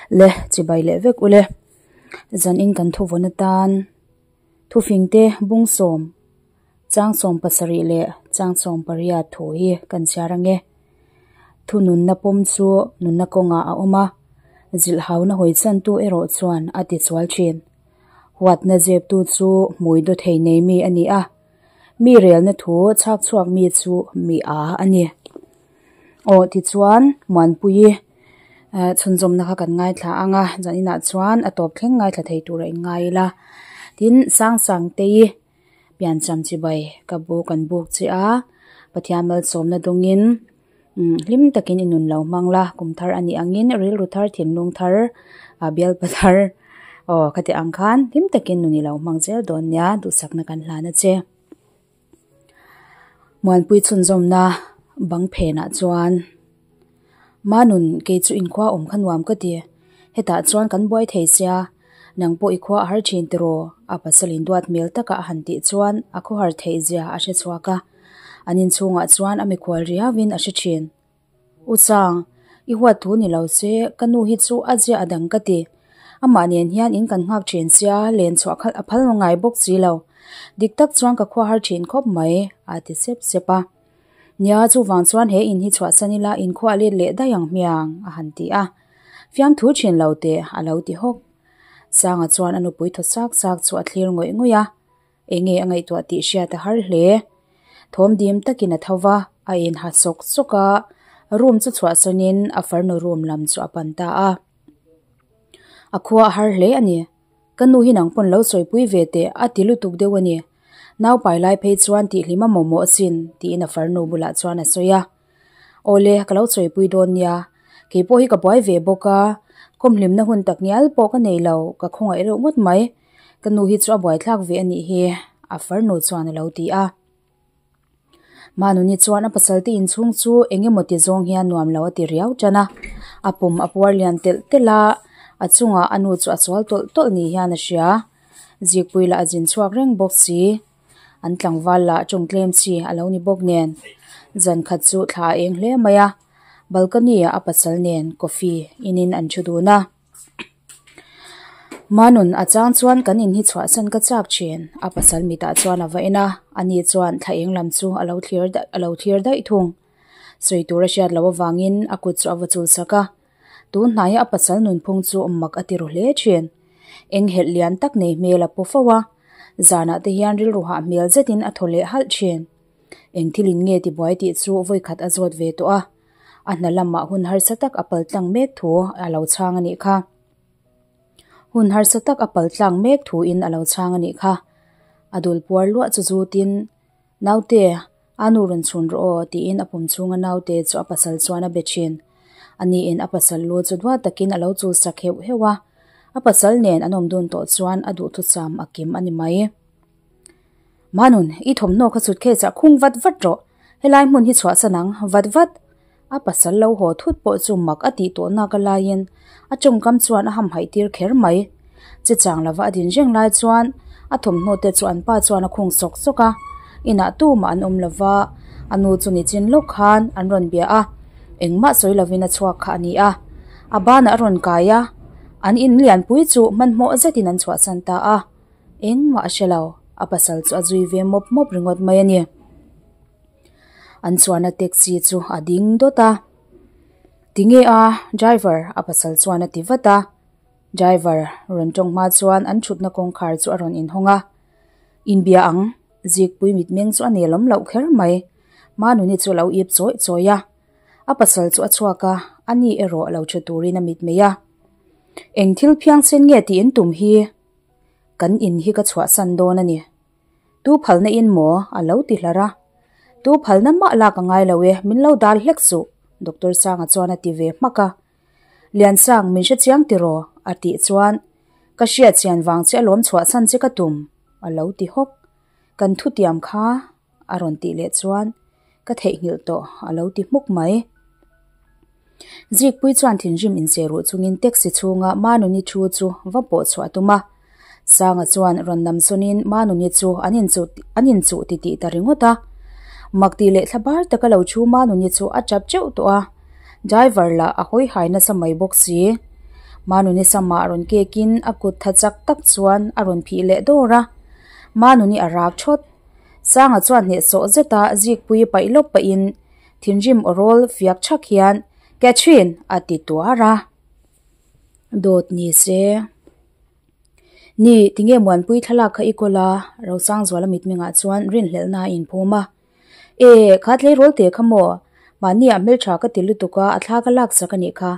Le chibai leh vek ule. Zanin kan thuvawn atan thufingte bungsawm chang 70 leh chang 80 thu hi kan chhiar ange. Thu nunna pawm chu nunna kawngah a awm a, zilhhauna hawi chantu erawh chuan a ti chual thin. Huatna zeptu chu hmui daw thei nei mi a ni a, mi relna thu chhak chhuak mi chu mi a a ni. Aw tichuan Muanpuii chhunzawmna kha kan ngaithla ang a, zaninah chuan a tawp thleng ngaithla thei tur a inngai ila. Tin, Sangsangtei piancham chibai ka bu kan buk che a, Pathian malsawmna dawngin hlim takin i nun lo hmang la, kum thar a nih angin rilru thar thinlung thar bialpa thar aw khati ang khan hlim takin nun i lo hmang zel dawn nia duhsakna kan hlan a che. Muanpui chhunzawmna bang phenah chuan Manun kei chu inkhua awm kha nuam ka ti, hetah chuan kan buai thei sia, nang pawh i khua a har thin tiraw? A pasal induat hmel taka a han tih chuan a khawhar theih zia a hre chhuak a, an inchhungah chuan a mikhual riauin a hre thin. U Chang, i huat thu ni lo se, ka nu hi chu a ziah a dang ka ti. Amah nen hian in kan nghak thin sia, len chhuah khalh a phal ngai bawk si lo. Dik tak chuan ka khua har thin khawp mai, a ti sep sep a. Nia, chuvang chuan he in hi chhuahsan ila inkhua let leh daih ang hmiang, a han ti a. Fiamthu thin lo teh, a lo ti hawk. Sanga chuan a nupui thaw sak sak chu a thlir ngawih ngawih a. Enge a ngaihtuah tih hriat a har hle. Thawm dim takin a tho va, a inha sawk sawk a, room chu chhuahsawnin a farnu room lam chu a pan ta a. A khua a har hle a ni. Ka nu hi nang pawn lo sawipui ve teh a ti lutuk deuh a ni. Nau pai lai phei chuan tihhlim a mawmawh asin tiin a farnu bulah chuan a sawi a. Awle, ka lo sawipui dawn nia. Kei pawh hi ka buai ve bawk a, kawmhlimna hun tak ngial pawh ka nei lo, ka khawngaih reuh ngawt mai. Ka nu hi chu a buaithlak ve a nih hi, a farnu chuan a lo ti a. Manuni chuan a pasalte inchhung chu eng emaw ti zawng hian nuam lo a ti riau tan a. A pum a puar lian telh telh a, a chungah a nu chu a sual tawlh tawlh ni hian a hria. Zikpui lah a zin chhuak reng bawk si. An tlangval lah tawngtlem chi a lo ni bawk nen. Zan khat chu thla a eng hle mai a, balcony ah a pasal nen coffee in in an thu dun a. Manun a chang chuan kan in hi chhuahsan ka chak thin. A pasal mitah chuan a va en a, ani chuan thla eng lam chu a lo thlir a lo thlir daih thung. Sawi tur a hriat loh avangin a kut chu a va chul sak a. Tun hnaia a pasal nunphung chu mak a ti ru hle thin. Eng helh lian tak nei hmel a pu fo a, zanah te hian rilru hah hmel zetin a thaw leh halh thin. Eng thil in nge tibuai tih chu vawikhat a zawt ve tawh a. A hna lamah hun harsa tak a pal tlang mek thu a lo chhang a nih kha. Hun harsa tak a pal tlang mek thu in a lo chhang a nih kha. A dul puar luah chu zutin, Naute, a nu rawn chhun rawh aw, tiin a pum chhunga naute chu a pasal chuan a be thin. Ani in a pasal lu chu duat takin a lo chul sak heuh heuh a. A pasal nen an awm dun tawh chuan a duhthusam a kim a ni mai. Manun, i thawmhnaw kha suitcase ah khung vat vat rawh. Helai hmun hi chhuahsan ang, vat vat. A pasal lo haw thut pawh chu mak a tih tawh nak a laiin a tawngkam chuan a hamhaih tir kher mai. Che chang lova a din reng lai chuan a thawmhnaw te chu an pa chuan a khung sawk sawk a. Inah tumah an awm lova, a nu chu nichin lawk khan an rawn bia a, engmah sawi lovin a chhuak kha a ni a. A banah a rawn kai a, an in lianpui chu hmanhmawh zetin an chhuahsan ta a. Engmah a hre lo, a pasal chu a zui ve mawp mawp ringawt mai a ni. An chuan a taxi chu a ding dawt a, Tinge a, driver a pasal chuan a ti vat a. Driver rawn tawng hma chuan an thutna kawngkhar chu a rawn inhawng a, Inbia ang, Zikpui mitmeng chu a nelawm loh kher mai. Manuni chu a lo ip chawih chawih a. A pasal chu a chhuak a, ani erawh lo thu turin a mitmei a. Eng thil phiangsen nge tih in tum hi? Kan in hi ka chhuahsan dawn a ni. Tu phalna in maw? A lo ti hlar a. Tu phalna mah lak a ngai lo e, min lo dal hlek suh, Doctor Sanga chuan a ti ve hmak a. Liansang, min hre chiang tiraw? A tih chuan, Ka hriat chian vang che alawm chhuahsan che ka tum, a lo ti hawk. Kan thutiam kha, a rawn tih leh chuan, Ka theihnghilh tawh, a lo ti hmuk mai. Zikpui chuan thinrim incheh ruh chungin taxi chhunga Manuni thu chu va pawh chhuah a tum a. Sanga chuan rawn nam sawnin Manuni chu an inchuh an inchuh titih ta ringawt a. Mak tih leh thla bar taka lo thu Manuni chu a tap teuh tawh a. Driver lah a hawi hai nasa mai bawk si. Manuni samah rawn kekin a kut tha chak tak chuan a rawn phih leh dawr a. Manuni a rak thawt. Sanga chuan hnehsawh zeta zikpui paih lawp pahin thinrim aw rawl fiak thak hian, Catherine! a ti tuar a. Dawt ni se. Ni, tinge Muanpui thlalak kha i kawl a? Rosangzuala mitmengah chuan rinhlelhna a inphum a. E, kha tleirawl teh kha maw? Mahni ah hmeltha ka ti lutuk a, a thla ka laksak a nih kha.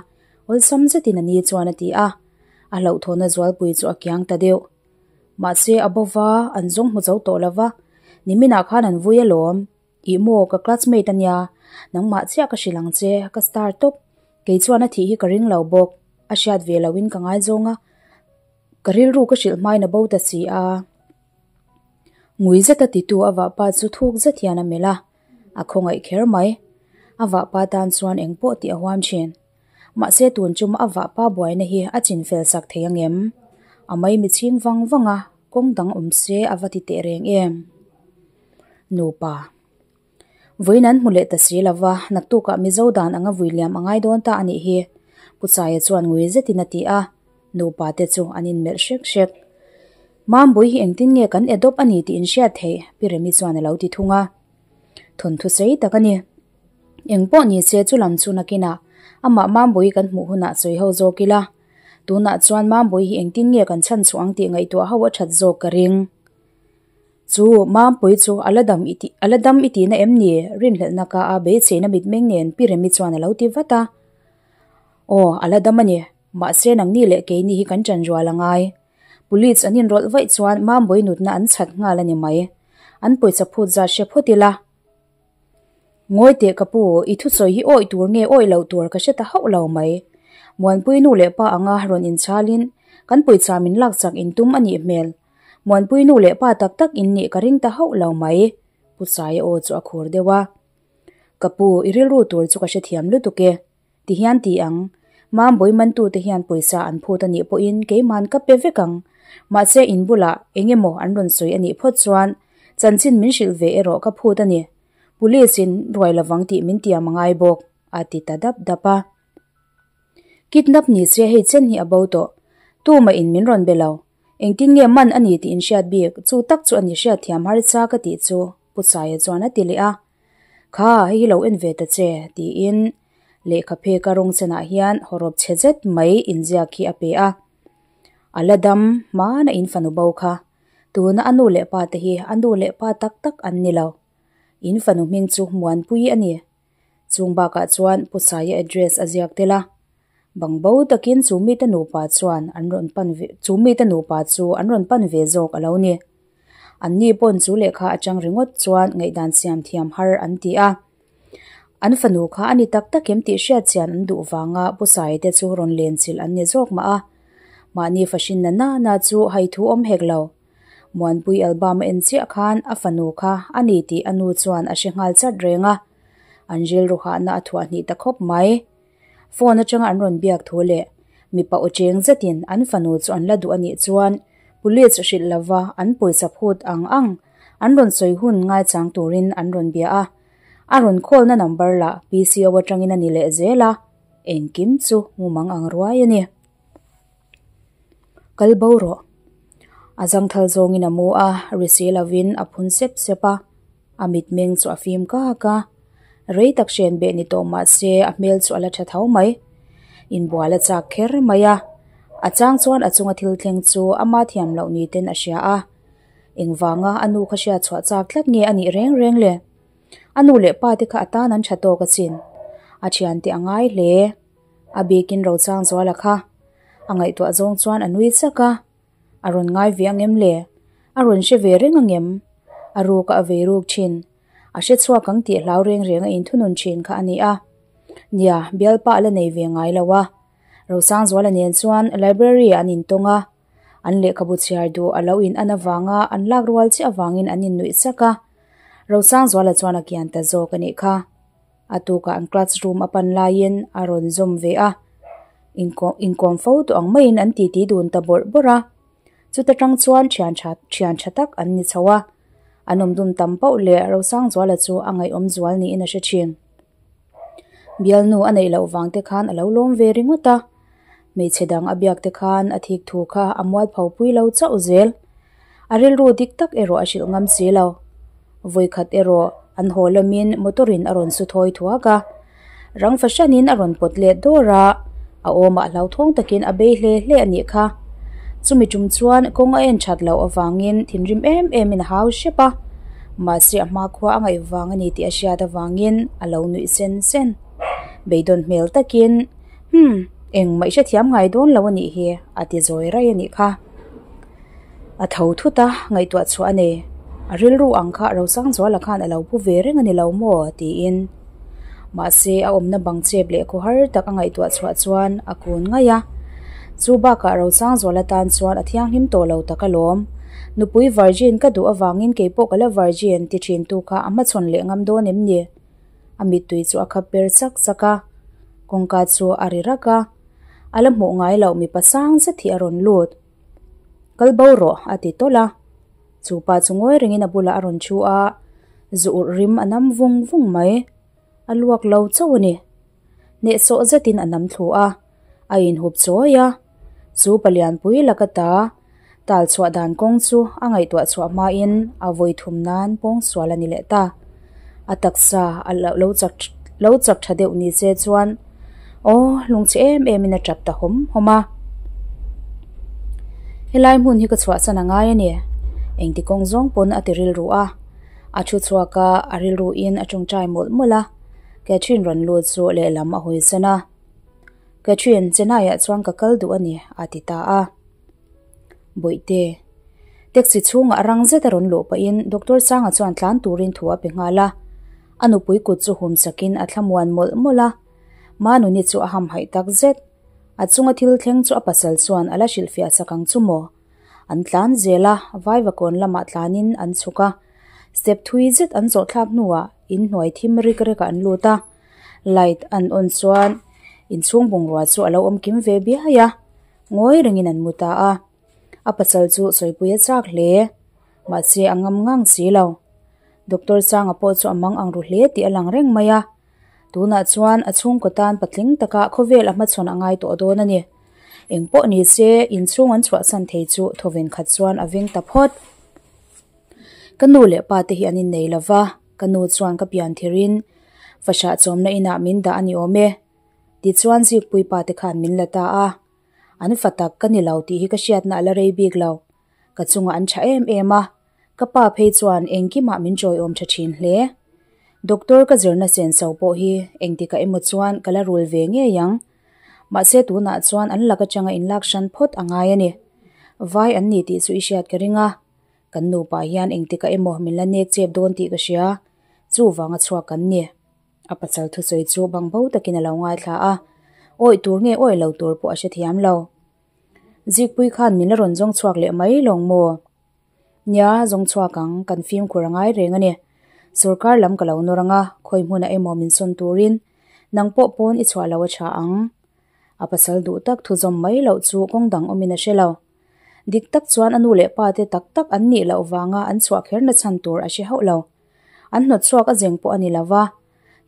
Awlsam zetin a ni chuan a ti a. A hlauhthawhna zualpui chu a kiang ta deuh. Mahse, a bo va, an zawng hmu zo tawh lo va. Niminah khan an vui alawm. Ih maw, ka classmate a nia. Nangmah chiah ka hrilh ang che, ka star tawp. Kei chuan a thih hi ka ring lo bawk. A hriat ve loin ka ngaizawng a. Ka rilru ka hrilh hmain a bo ta si a. Ngui zeta titu a vahpa chu thuk zet hian a melh a, a khawngaih kher mai. A vahpa tan chuan eng pawh tih a huam thin. Mahse tun chuma a vahpa buaina hi a chin fel sak thei ang em? A maimi chhing vang vang a, kawng dang awm se a va ti teh reng em? Nupa. Vawiin an hmu leh ta si lo va, naktukah Mizo dan anga vui liam a ngai dawn ta a nih hi, Pu Chaia chuan ngui zetin a ti a, nupa te chu an inmelh hrek hrek. Mambui hi engtin nge kan adopt a ni tih inhriat theih, Pi Remi chuan a lo ti thung a. Thawnthu sei tak a ni. Eng pawh ni se chu lam chu nakinah amah Mambui kan hmuh hunah sawi ho zawk ila, tunah chuan Mambui hi engtin nge kan chhan chhuah ang tih ngaihtuah ho a that zawk ka ring. Chu Mampui chu a la dam i tih a la dam i tihna em ni? Rinhlelhna ka a beichheina mitmeng nen Pi Remi chuan a lo ti vat a. Aw, a la dam a ni. Mahse nangni leh keini hi kan ṭan rual a ngai. Police an inrawlh vaih chuan Mambui nutna an chhat nghal a ni mai. An pawisa phut zat hre phawt ila. Ngawi teh ka pu, i thusawi hi awih tur nge awih loh tur ka hre ta hauh lo mai. Muanpui nu leh pa anga rawn inchhalin kan pawisa min lak chak intum a nih hmel. Muanpui nu leh pa tak tak in nih ka ring ta hauh lo mai, Pu Saia aw chu a khur deuh a. Ka pu, i rilru tur chu ka hrethiam lutuk e. Ti hian ti ang, Mambawi mantute hian pawisa an phut a nih pawhin keiman ka pe vek ang. Mahse in bulah eng emaw an rawn sawi a nih phawt chuan chanchin min hrilh ve erawh ka phut a ni. Police in ruai lovang tih min tiam a ngai bawk, a ti ta dap dap a. Kidnap ni se hei chen hi a bo tawh. Tumah in min rawn be lo. Engtin nge man a ni tih in hriat bik, chu tak chu a ni hriat thiam harsa ka tih chu, Pu Saia chuan a ti leh a. Kha, hei hi lo en ve ta che, tiin lehkha pheka rawng chenah hian hawrawp chhe zet mai inziak hi a pe a. A la dam hmana in fanu bo kha. Tuna a nu leh pa te hi a nu leh pa tak tak an ni lo. In fanu hming chu Muanpui a ni. Chung bakah chuan Pu Saia address a ziak tel a. Bangbo takin chu mite nupa chuan an rawn pan ve chu mite nupa chu an rawn pan ve zawk a lo ni. Anni pawn chu lehkha atang ringawt chuan ngaihdan siam thiam har an ti a. An fanu kha a ni tak tak em tih hriat chian an duh vanga Pu Saia te chu rawn len chilh an ni zawk mah a. Mahni fahrin na na na chu hai thu awm hek lo. Muanpui album a en chiah khan a fanu kha a ni tih a nu chuan a hre nghal chat reng a. An rilru hahna a thuah hnih ta khawp mai. Phone atanga an rawn biak thu leh mipa aw cheng zetin an fanu chu an la duh a nih chuan police hrilh lova an pawisa phut ang ang an rawn sawi hun ngaichang turin an rawn bia a. A rawn call na number lah PCO atangin a ni leh zel a, engkim chu mumang ang ruai a ni. Kal bo rawh. A zangthal zawngin a mu a, ri si lovin a phun sep sep a. A mitmeng chu a fim kak a. Rei tak hren beh ni tawh mah se a hmel chu a la tha tho mai. Inbual a chak kher mai a. A chang chuan a chunga thil thleng chu ama thiam loh ni ten a hria a. Engvanga a nu kha hriat chhuah chak tlat nge a nih reng reng le? A nu leh pa te kha a tan an tha tawk asin. A thiante a ngai hle. A bikin Rochang Zuala kha a ngaihtuah zawng chuan a nui chak a, a rawn ngai ve ang em le? A rawn hre ve reng ang em? A ruk a a vei ruk thin. A hre chhuak ang tih hlau reng reng a inthunun thin kha a ni a. Nia, bialpa a la nei ve ngai lo a. Rochang Zuala nen chuan library ah an intawng a, an lehkhabu chhiar duh a lo in an avanga an lak rual chiah avangin an innuih chak a. Rochang Zuala chuan a kian ta zawk a nih kha. A tukah an class room a pan laiin a rawn zawm ve a, inkawm fo tawh ang maiin an titi dun ta bawrh bawrh a. Chuta tang chuan thian tha thian tha tak an ni chho a, an awm dun tam pauh leh Rosangzuala chu a ngaihawm zual niin a hre thin. Bialnu a neih loh vang te khan a lo lawm ve ringawt a. Hmeichhe dang a biak te khan a thik thu kha a mualpho pui lo chauh zel. A rilru dik tak erawh a hrilh ngam si lo. Vawikhat erawh an haw lamin motor in a rawn su thawi thuak a. Rang fahranin a rawn pawt let dawr a, a awmah hlauthawng takin a bei hle hle a nih kha. Chumi tum chuan kawng a en that loh avangin thinrim em emin a hau hrep a, mahse a hmakhua a ngaih vang a ni tih a hriat avangin a lo nuih sen sen. Beidawn hmel takin, Humm, engmah i hrethiam ngai dawn lo a nih hi, a ti zawi raih a nih kha. A tho thut a, ngaihtuah chhuah a nei. A rilru ang kha Rosangzuala khan a lo pu ve reng a ni lo maw? tiin. Mahse, a awmna bang chep leh khawhar tak a ngaihtuah chhuah chuan a kun ngaih a. Chu bakah Rosangzuala tan chuan a thianghlim tawh lo tak alawm. Nupui virgin ka duh avangin keipawh ka la virgin ti thintu kha a hmachhawn leh ngam dawn em ni? A mittui chu a khap per chak chak a, kawngka chu a ri rak a. A la hmuh ngai loh mipa sang zet hi a rawn lut. Kal bo rawh a ti tawlh a. Chu pa chu ngawi rengin a bulah a rawn thu a, zu urh rim a nam vung vung mai. A luak lo chauh a ni. Hnehsawh zetin a nam thlu a, a inhup chawi a. Chu palianpui laka ta tal chhuah dan kawng chu a ngaihtuah chhuah hmain a vawi thum nan pawngsual a ni leh ta. A taksa a lo chak lo chak tha deuh ni se chuan aw lungchhe em em in a tap ta hawm hawm a. Helai hmun hi ka chhuahsan a ngai a ni. Engti kawng zawng pawn a ti rilru a. A thu chhuak a, a rilru in a tawngtai mawlh mawlh a. Catherine rawn lut chu lehlam a hawi san a. Catherine, Chennai ah chuan ka kal duh a ni, a ti ta a. Bawihte, taxi chhungah rang zet a rawn luh pahin Doctor Sanga chuan tlan turin thu a pe nghal a. A nupui kut chu hum chakin a thlamuan mawlh mawlh a. Manuni chu a hamhaih tak zet. A chunga thil thleng chu a pasal chuan a la hrilhfiah sak ang chu maw? An tlan zel a, Vaivakawn lamah tlanin an chhuk a. Step thui zet an zawh thlak hnuah inhnuai thim rik rekah an lut a. Light an on chuan inchhung bungrua chu a lo awm kim ve biai a, ngawi rengin an mu ta a. A pasal chu sawipui a chak hle, mahse a ngam ngang si lo. Doctor Changa pawh chu a mang ang ru hle tih a lang reng mai a. Tunah chuan a chhungkaw tan patling taka khawvel a hmachhawn a ngai tawh dawn a ni. Eng pawh ni se inchhung an chhuahsan thei chu thawven khat chuan a veng ta phawt. Ka nu leh pa te hi an innei lo va, ka nu chuan ka pian thirin fahrah chawmna inah min dah a ni awm e. Tichuan Zikpui pa te khan min la ta a, an fa tak ka ni lo tih hi ka hriatna a la rei bik lo. Ka chungah an tha em em a, ka pa phei chuan engkimah min chawiawm tha thin hle. Doctor ka zirna senso pawh hi engtikah emaw chuan ka la rul ve ngei ang. Mahse tunah chuan an lak atanga inlak hran phawt a ngai a ni. Vai an ni tih chu i hriat ka ring a. Kan nupa hian engtikah emaw min la nek chep dawn tih ka hria. Chuvang a chhuak kan ni. A pasal thusawi chu bangbo takin a lo ngaithla a. Awih tur nge awih lo tur pawh a hrethiam lo. Zikpui khan min la rawn zawng chhuak leh mai lawng maw? Nia, zawng chhuak ang, kan fimkhur a ngai reng a ni. Sorkar lam ka lo nawr ang a, khawi hmunah emaw min sawn turin nang pawh pawn i chhuah lo a tha ang. A pasal duh tak thu zawm mai loh chu kawng dang awmin a hre lo. Dik tak chuan a nu leh pa te tak tak an nih loh vanga an chhuah kher na chhan tur a hre hauh lo. An hnawt chhuak a zeng pawh a ni lo va.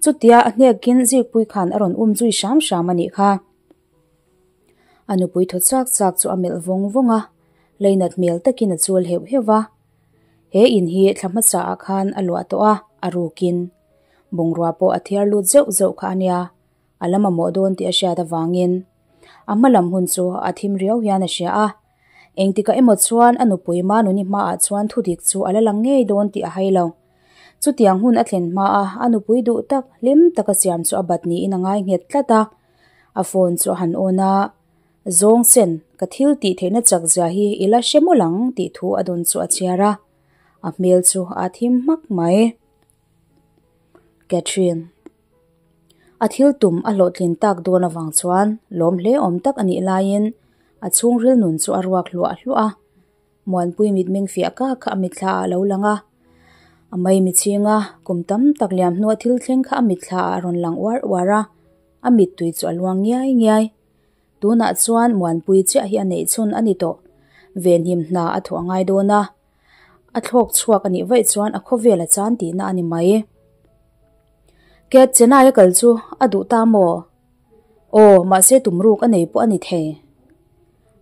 Chutia a hnekin Zikpui khan a rawn um zui hram hram a nih kha. A nupui thaw chak chak chu a melh vawng vawng a, leinat hmel takin a chul heuh heuh va. He in hi thla hmasa ah khan a luah tawh a, a rukin. Bungrua pawh a thiar lut zeuh zeuh kha a nia, a la mamawh dawn tih a hriat avangin a hma lam hun chu a thim riau hian a hria a. Engtikah emaw chuan a nupui Manuni hmaah chuan thudik chu a la lang ngei dawn tih a hai lo. Chutiang hun a thlen hmaa a nupui duh tak hlim taka siam chu a bat niin a ngai nghet tlat a. A phone chu a han on a, Zawng sen, ka thil tih theihna chak zia hi i la hre mawlh ang tih thu a dawn chu a chhiar a. A hmel chu a thim hmak mai. Catherine. A thil tum a hlawhtlin tak dawn avang chuan lawm hle awm tak a nih laiin a chhungril nun chu a ruak hluah hluah a. Muanpui mitmeng fiah kak kha a mitthla ah a lo lang a. A maimi chhinga kum tam tak liam hnua thil thleng kha a mitthla ah a rawn lang uar uar a, a mittui chu a luang ngiai ngiai. Tunah chuan Muanpui chiah hi a neih chhun a ni tawh. Venhim hna a thawh a ngai dawn a, a thlawk chhuak a nih vaih chuan a khawvel a chan tihna a ni mai. Cat Chennai a kal chu a duh ta maw? Aw, mahse tum ruk a nei pawh a ni thei.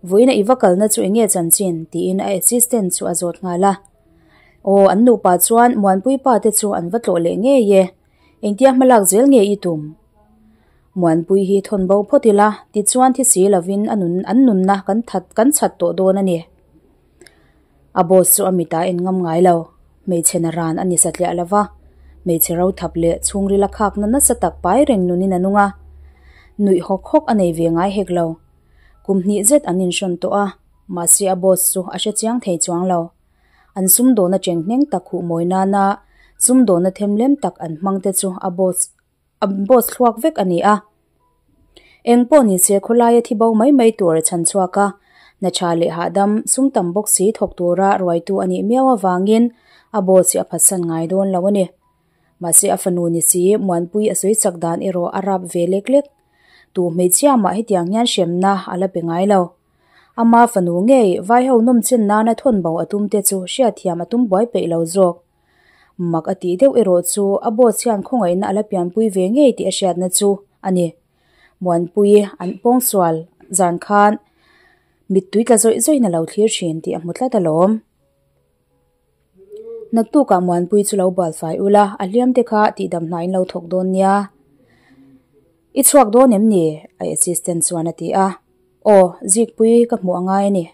Vawiina i va kalna chu enge chanchin? tiin a assistant chu a zawt nghal a. Aw, an nupa chuan Muanpui pa te chu an va tlawh leh ngei e. Engtia hmalak zel nge i tum? Muanpui hi thawn bo phawt ila, tichuan thi si lovin a nun an nunna kan that kan chhat tawh dawn a ni. A boss chu a mitah a en ngam ngai lo. Hmeichhe na ran a ni satliah lo va, hmeichhe ro thap leh chhungril a khakna nasa tak pai reng nunin a nung a. Nuih hawk hawk a nei ve ngai hek lo. Kum hnih zet an inhrawn tawh a, mahse a boss chu a hre chiang thei chuang lo. An sumdawna cheng hneng tak huh mawi nana sumdawna themlem tak an hmang te chu a boss a boss thluak vek a ni a. Eng pawh ni se khawlaia thi bo mai mai tur a chhan chhuak a, hna tha leh hahdam sum tam bawk si thawk tura ruaitu a nih miau avangin a boss hi a phatsan ngai dawn lo a ni. Mahse a fanu ni si Muanpui a sawi chak dan erawh a rap ve lek lek. Tu hmeichhia mah hetiang hian hremna a la pe ngai lo. Ama fanu ngei vaiho nawmchen nana thawn bo a tum te chu hriatthiam a tum buai peih lo zawk. Mak a tih deuh erawh chu a boss hian khawngaihna a la pianpui ve ngei tih a hriatna chu a ni. Muanpui an pawngsual zan khan mittui tla zawih zawih in a lo thlir thin tih a hmu tlat alawm. Naktukah Muanpui chu lo bual fai ula, a hliam te kha tihdam hna in lo thawk dawn nia. I chhuak dawn em ni? A assistant chuan a ti a. Aw, Zikpui ka hmuh a ngai a ni.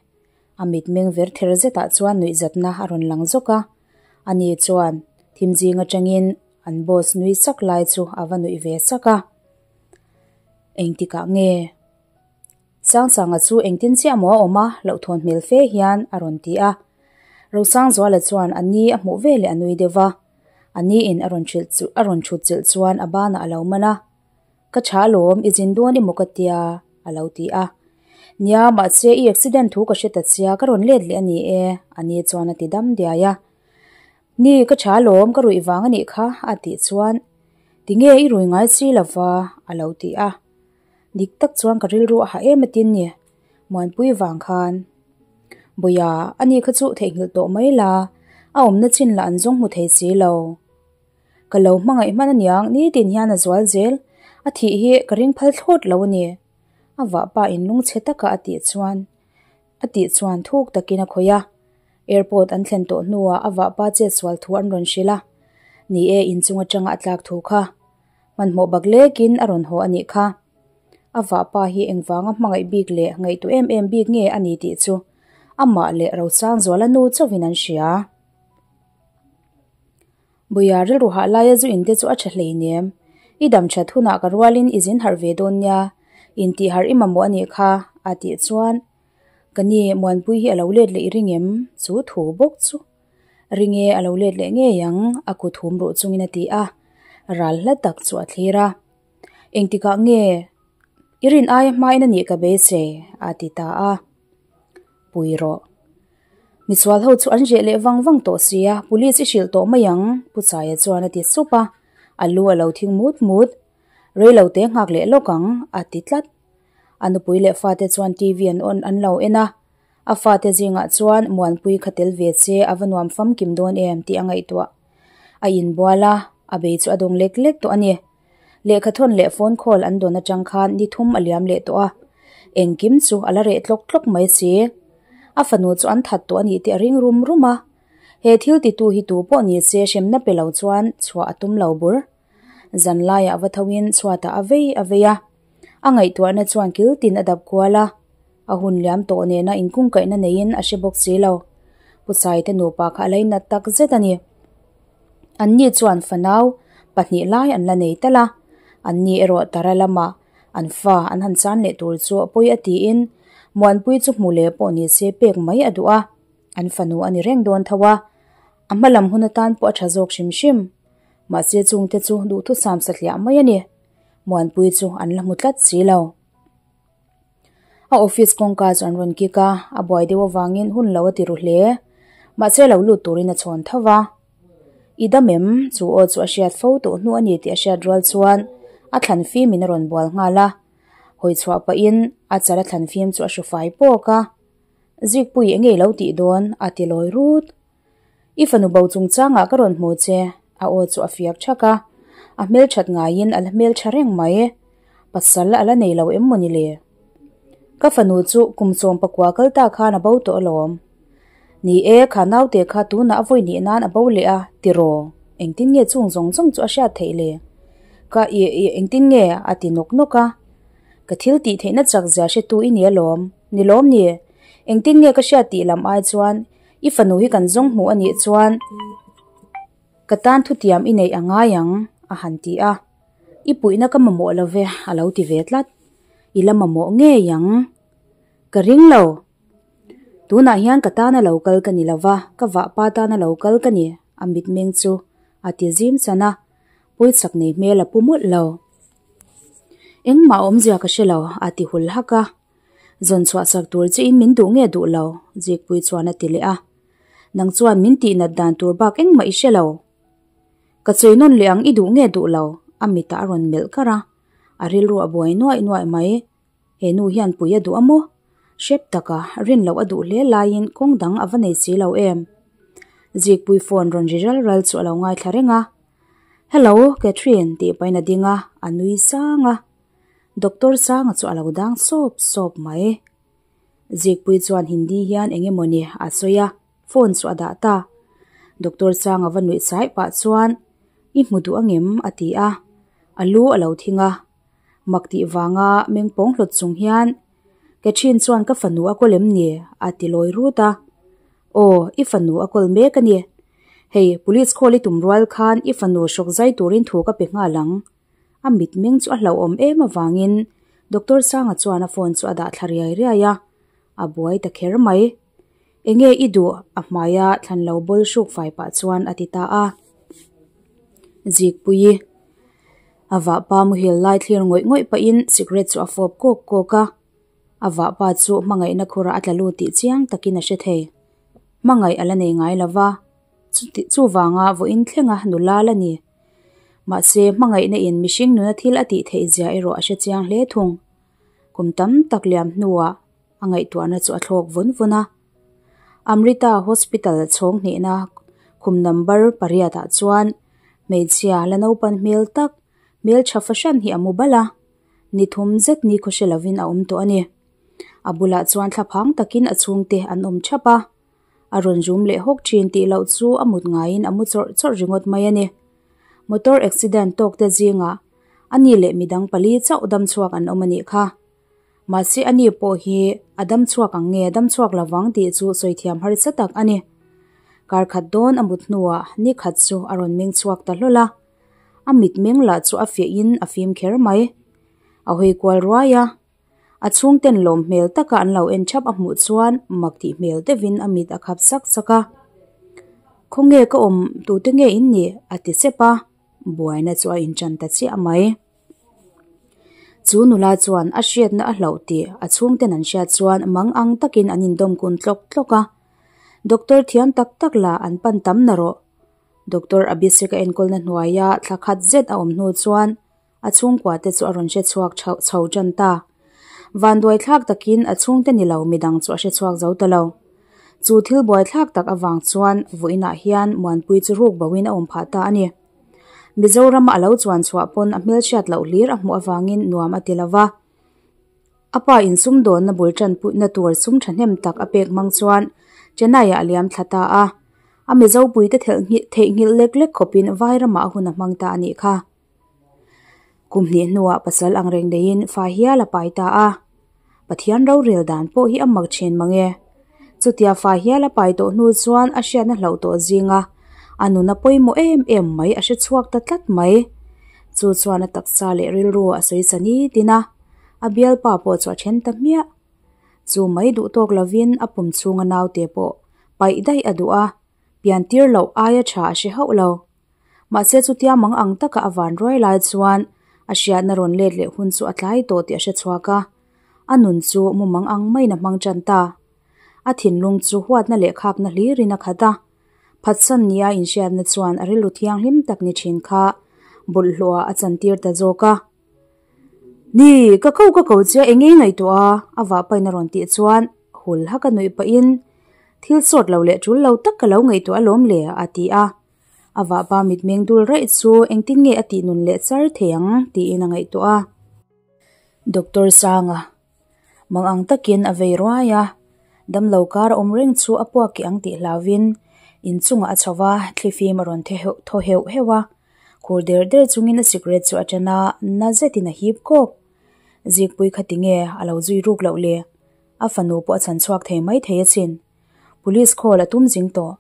A mitmeng ver ther zetah chuan nuihzatna a rawn lang zawk a. Ani chuan thim zing atangin an boss nui sak lai chu a va nuih ve sak a. Engtikah nge? Sangsanga chu engtin chiah maw a awm a, hlauhthawn hmel fe hian a rawn ti a. Rosangzuala chuan a ni a hmuh veleh a nui deuh va. A ni in a rawn hrilh chu a rawn thut chilh chuan a banah a lo man a. Ka tha alawm, i zin dawn emaw ka tia, a lo ti a. Nia, mahse i accident thu ka hre ta sia, ka rawn let leh a ni e, a ni chuan a ti dam diai a. Ni, ka tha alawm, ka ruih vang a nih kha, a tih chuan, Tinge i rui ngai si lova, a lo ti a. Dik tak chuan ka rilru a hah em atin ni, Muanpui vang khan. Bawia, ani kha chu theihnghilh tawh mai la, a awmna chin lah an zawng hmu thei si lo. Ka lo hmangaih hman aniang, nitin hian a zual zel, a thih hi ka ring phal thlawt lo a ni. A vahpa in lungchhe taka a tih chuan a tih chuan thuk takin a khawih a. Airport an thlen tawh hnuah a vahpa chetsual thu an rawn hrilh a, ni e inchung atanga a tlak thu kha. Hmanhmawh bak lekin a rawn haw a nih kha. A vahpa hi engvanga hmangaih bik leh ngaihtuah em em bik nge a ni tih chu amah leh Rosangzuala nu chauhin an hria. Buia rilru hah laia zu inte chu a tha hleinem. I dam that hunah ka rualin i zin harh ve dawn nia, intih harh i mamawh a nih kha, a tih chuan ka ni Muanpui hi a lo let leh i ring em? Chu thu bawk chu ring e, a lo let leh ngei ang, a kut hum ruh chungin a ti a, ral hla tak chu a thlir a. Engtikah nge i rin aia hmain a nih ka beisei, a ti ta a. Pui rawh. Misual ho chu an reh leh vang vang tawh sia, police i hrilh tawh mai ang, Pu Chaia chuan a ti sup a, a lu a lo thing mut mut. Rei lo te nghak leh lawk ang, a ti tlat. A nupui leh fate chuan TV an on an lo en a, a fate zingah chuan Muanpui kha tel ve che a va nuam famkim dawn em tih a ngaihtuah. A inbual a, a bei chu a dawng lek lek tawh a ni. Lehkhathawn leh phone call an dawn atang khan ni thum a liam leh tawh a, engkim chu a la reh tlawk tlawk mai si. A fanu chu an that tawh a nih tih a ring rum rum a, he thil titu hi tu pawh ni se hremna pe lo chuan chhuah a tum lo bur. Zan laiah va thoin chhuatah a vei a vei a, a ngaihtuahna chuan kil tin a dap kual a, a hun liam tawh nena inkungkaihna neiin a hre bawk si lo. Pu Saite nupa kha a lainat tak zet a ni. Anni chuan fanau pahnih lai an la nei tal a, anni erawh tara lamah an fa an han chan leh tur chu a pawi a tiin Muanpui chu hmu leh pawh ni se pek mai a duh a, an fanu a ni reng dawn tho a, a hma lam hun atan pawh a tha zawk hrim hrim. Mahse chungte chu duhthusam satliah mai a ni, Muanpui chu an la hmu tlat si lo. A office kawngka chu an rawn kik a, a buai deuh avangin hun lo a ti ru hle. Mahse lo lut turin a chhawn tho va. I dam em? Chu aw chu a hriat fo tawh hnu a ni tih a hriat rual chuan a thlan fim in a rawn bual nghal a. Hawi chhuah pahin a chal a thlan fim chu a hru fai pawk a. Zikpui enge i lo tih dawn? a ti lawi rut. I fanu bo chungchangah ka rawn hmu che, a aw chu a fiak thak a, a hmelthat ngaiin a la hmeltha reng mai. Pasal a la nei lo em mawni le? Ka fanu chu kum 19 kal ta khan a bo tawh alawm. Ni e, kha naute kha tunah a vawi nih nan a bo leh a, tiraw? Engtin nge chung zawng zawng chu a hriat theih le? Ka ih ih engtin nge? a ti nawk nawk a. Ka thil tih theihna chak zia hretu i ni alawm. Ni lawm ni? Engtin nge ka hriat tih lam ai chuan i fanu hi kan zawng hmuh a nih chuan ka tan thutiam i neih a ngai ang, a han ti a. I puihna ka mamawh lo ve, a lo ti ve tlat. I la mamawh ngei ang. Ka ring lo. Tunah hian ka tana lo kal ka ni lo va, ka vahpa tana lo kal ka ni, a mitmeng chu a ti zim chan a, pawichak nei hmel a pu mawlh lo. Engmah awmzia ka hre lo, a ti hul hak a. Zawn chhuah sak tur chiin min duh nge duh lo? Zikpui chuan a ti leh a. Nang chuan min tihnat dan tur bak engmah i hre lo. Ka chawi nawn leh ang i duh nge duh lo? A mitah a rawn melh kar a, a rilru a buai nuaih nuaih mai. He nu hian pui a duh a maw? Hrep taka rin loh a duh hle laiin kawng dang a va nei si lo em? Zikpui phone rawn ri ral ral chu a lo ngaithla reng a. Hello, Catherine tih pahin a ding a, a nui sang a. Doctor Sanga chu a lo dang sawp sawp mai. Zikpui chuan Hindi hian eng emaw ni a sawi a, phone chu a dah ta. Doctor Sanga va nuih chai pah chuan, I hmu duh angem? a ti a, a lu a lo thing a. Mak tih vanga meng pawng hlawt chung hian, Catherine chuan ka fanu a kawl em ni? a ti lawi rut a. Aw, i fanu a kawl mek a ni. Hei, police call i tum rual khan i fanu hrawk zai turin thu ka pe nghal ang. A mitmeng chu a hlauhawm em avangin Doctor Sanga chuan a phone chu a dah thla riai riai a, a buai ta kher mai. Enge i duh? a hmaia thlan lo bawl hruk fai pah chuan a ti ta a. Zikpuii a vahpa muhil lai thlir ngawih ngawih pahin cigarette chu a fawp kawk kawk a. A vahpa chu hmangaihna khurah a tla lut tih chiang takin a hre thei. Hmangaih a la nei ngai lo va, chuvanga vawiin thlenga nula la ni. Mahse, hmangaihna in mihring nuna thil a tih theih zia erawh a hre chiang hle thung. Kum tam tak liam hnuah a ngaihtuahna chu a thlawk vawn vawn a. Amrita Hospital chhawng hnehna khum number pariat ah chuan hmeichhia la naupan hmel tak, hmeltha fahran hi a mu bal a. Ni thum zet ni khawhre lovin a awm tawh a ni. A bulah chuan thlaphang takin a chhungte an awm thap a. A rawn zum leh hawk thin tih loh chu a mut ngaiin a mu chawrh chawrh ringawt mai a ni. Motor accident tawk te zingah a ni leh midang pali chauh dam chhuak an awm a nih kha. Mahse a ni pawh hi a dam chhuak ang nge dam chhuak lovang tih chu sawi thiam harsa tak a ni. Kar khat dawn a mut hnuah ni khat chu a rawn meng chhuak ta hlawl a. A mitmeng lah chu a fiahin a fim kher mai. A hawi kual ruai a. A chhungten lawm hmel taka an lo en thap a hmuh chuan mak tih hmel deuhin a mit a khap sak sak a. Khawnge ka awm tute nge in nih? a ti sep a, buaina chu a inchan ta chiah mai. Chu nula chuan a hriatna a hlauh tih a chhungten an hriat chuan mang ang takin an indawm kun tlawk tlawk a. Doctor thiam tak tak lah an pan tam na rawh. Doctor Abhishek a enkawlna hnuaia thla khat zet a awm hnu chuan A chhungkua te chu a rawn hre chhuak chhoh chho tan ta. Vanduaithlak takin a chhungte ni lo midang chu a hre chhuak zo ta lo. Chu thil buaithlak tak avang chuan vawiinah hian Muanpui chu ruk boin a awm phah ta a ni. Mizorama a lo chuan chhuah pawn a hmelhriat loh hlir a hmuh avangin nuam a ti lo va. A pa in sumdawnna bul tanpuina tur sum thahnem tak a pek hmang chuan Chennai-ah a liam thla ta a. A Mizopuite theihnghilh lek lek khawpin Vairamah a hun a hmang ta a nih kha. Kum hnih hnuah pasal ang reng neiin fa hial a pai ta a. Pathian rorel dan pawh hi a mak thin mang e. Chutia fa hial a pai tawh hnu chuan a hriatna hlauh tawh zinga a nuna pawimawh em em mai a hre chhuak ta tlat mai. Chu chuan a taksa leh rilru a sawi sa nitin a, a bialpa pawh chu a then ta hmiah. Chu mai duh tawk lovin a pum chhunga naute pawh paih daih a duh a, piantir loh aia tha a hre hauh lo. Mahse chutia mang ang taka a van ruai lai chuan a hriatna rawn let leh hun chu a tlai tawh tih a hre chhuak a, a nun chu mumang ang maiin a hmang tan ta. A thinlung chu huatna leh khakna hlirin a khat a, phatsan nia inhriatna chuan a rilru thianghlim tak ni thin kha bawlhhlawhah a chantir ta zawk a. Ni, ka ko ka ko che eng nge ngaihtuah a? A vahpain a rawn tih chuan hul hak a nuih pahin thil sawt lo leh tul lo tak ka lo ngaihtuah alawm le a ti a. A vahpa mitmeng dul raih chu engtin nge a tih nun leh char thei ang tiin a ngaihtuah a. Doctor Sanga mang ang takin a vei ruai a, damlo kar a awm reng chu a puak keh ang tih hlauvin inchungah a chho va, thlifim a rawn thaw heuh heuh a, khur der der chungin a sikret chu a ṭan a, na zetin a hip kawk. Zikpui kha tinge a lo zui ruk loh le? A fanu pawh a chhan chhuak thei mai thei asin. Police call a tum zing tawh.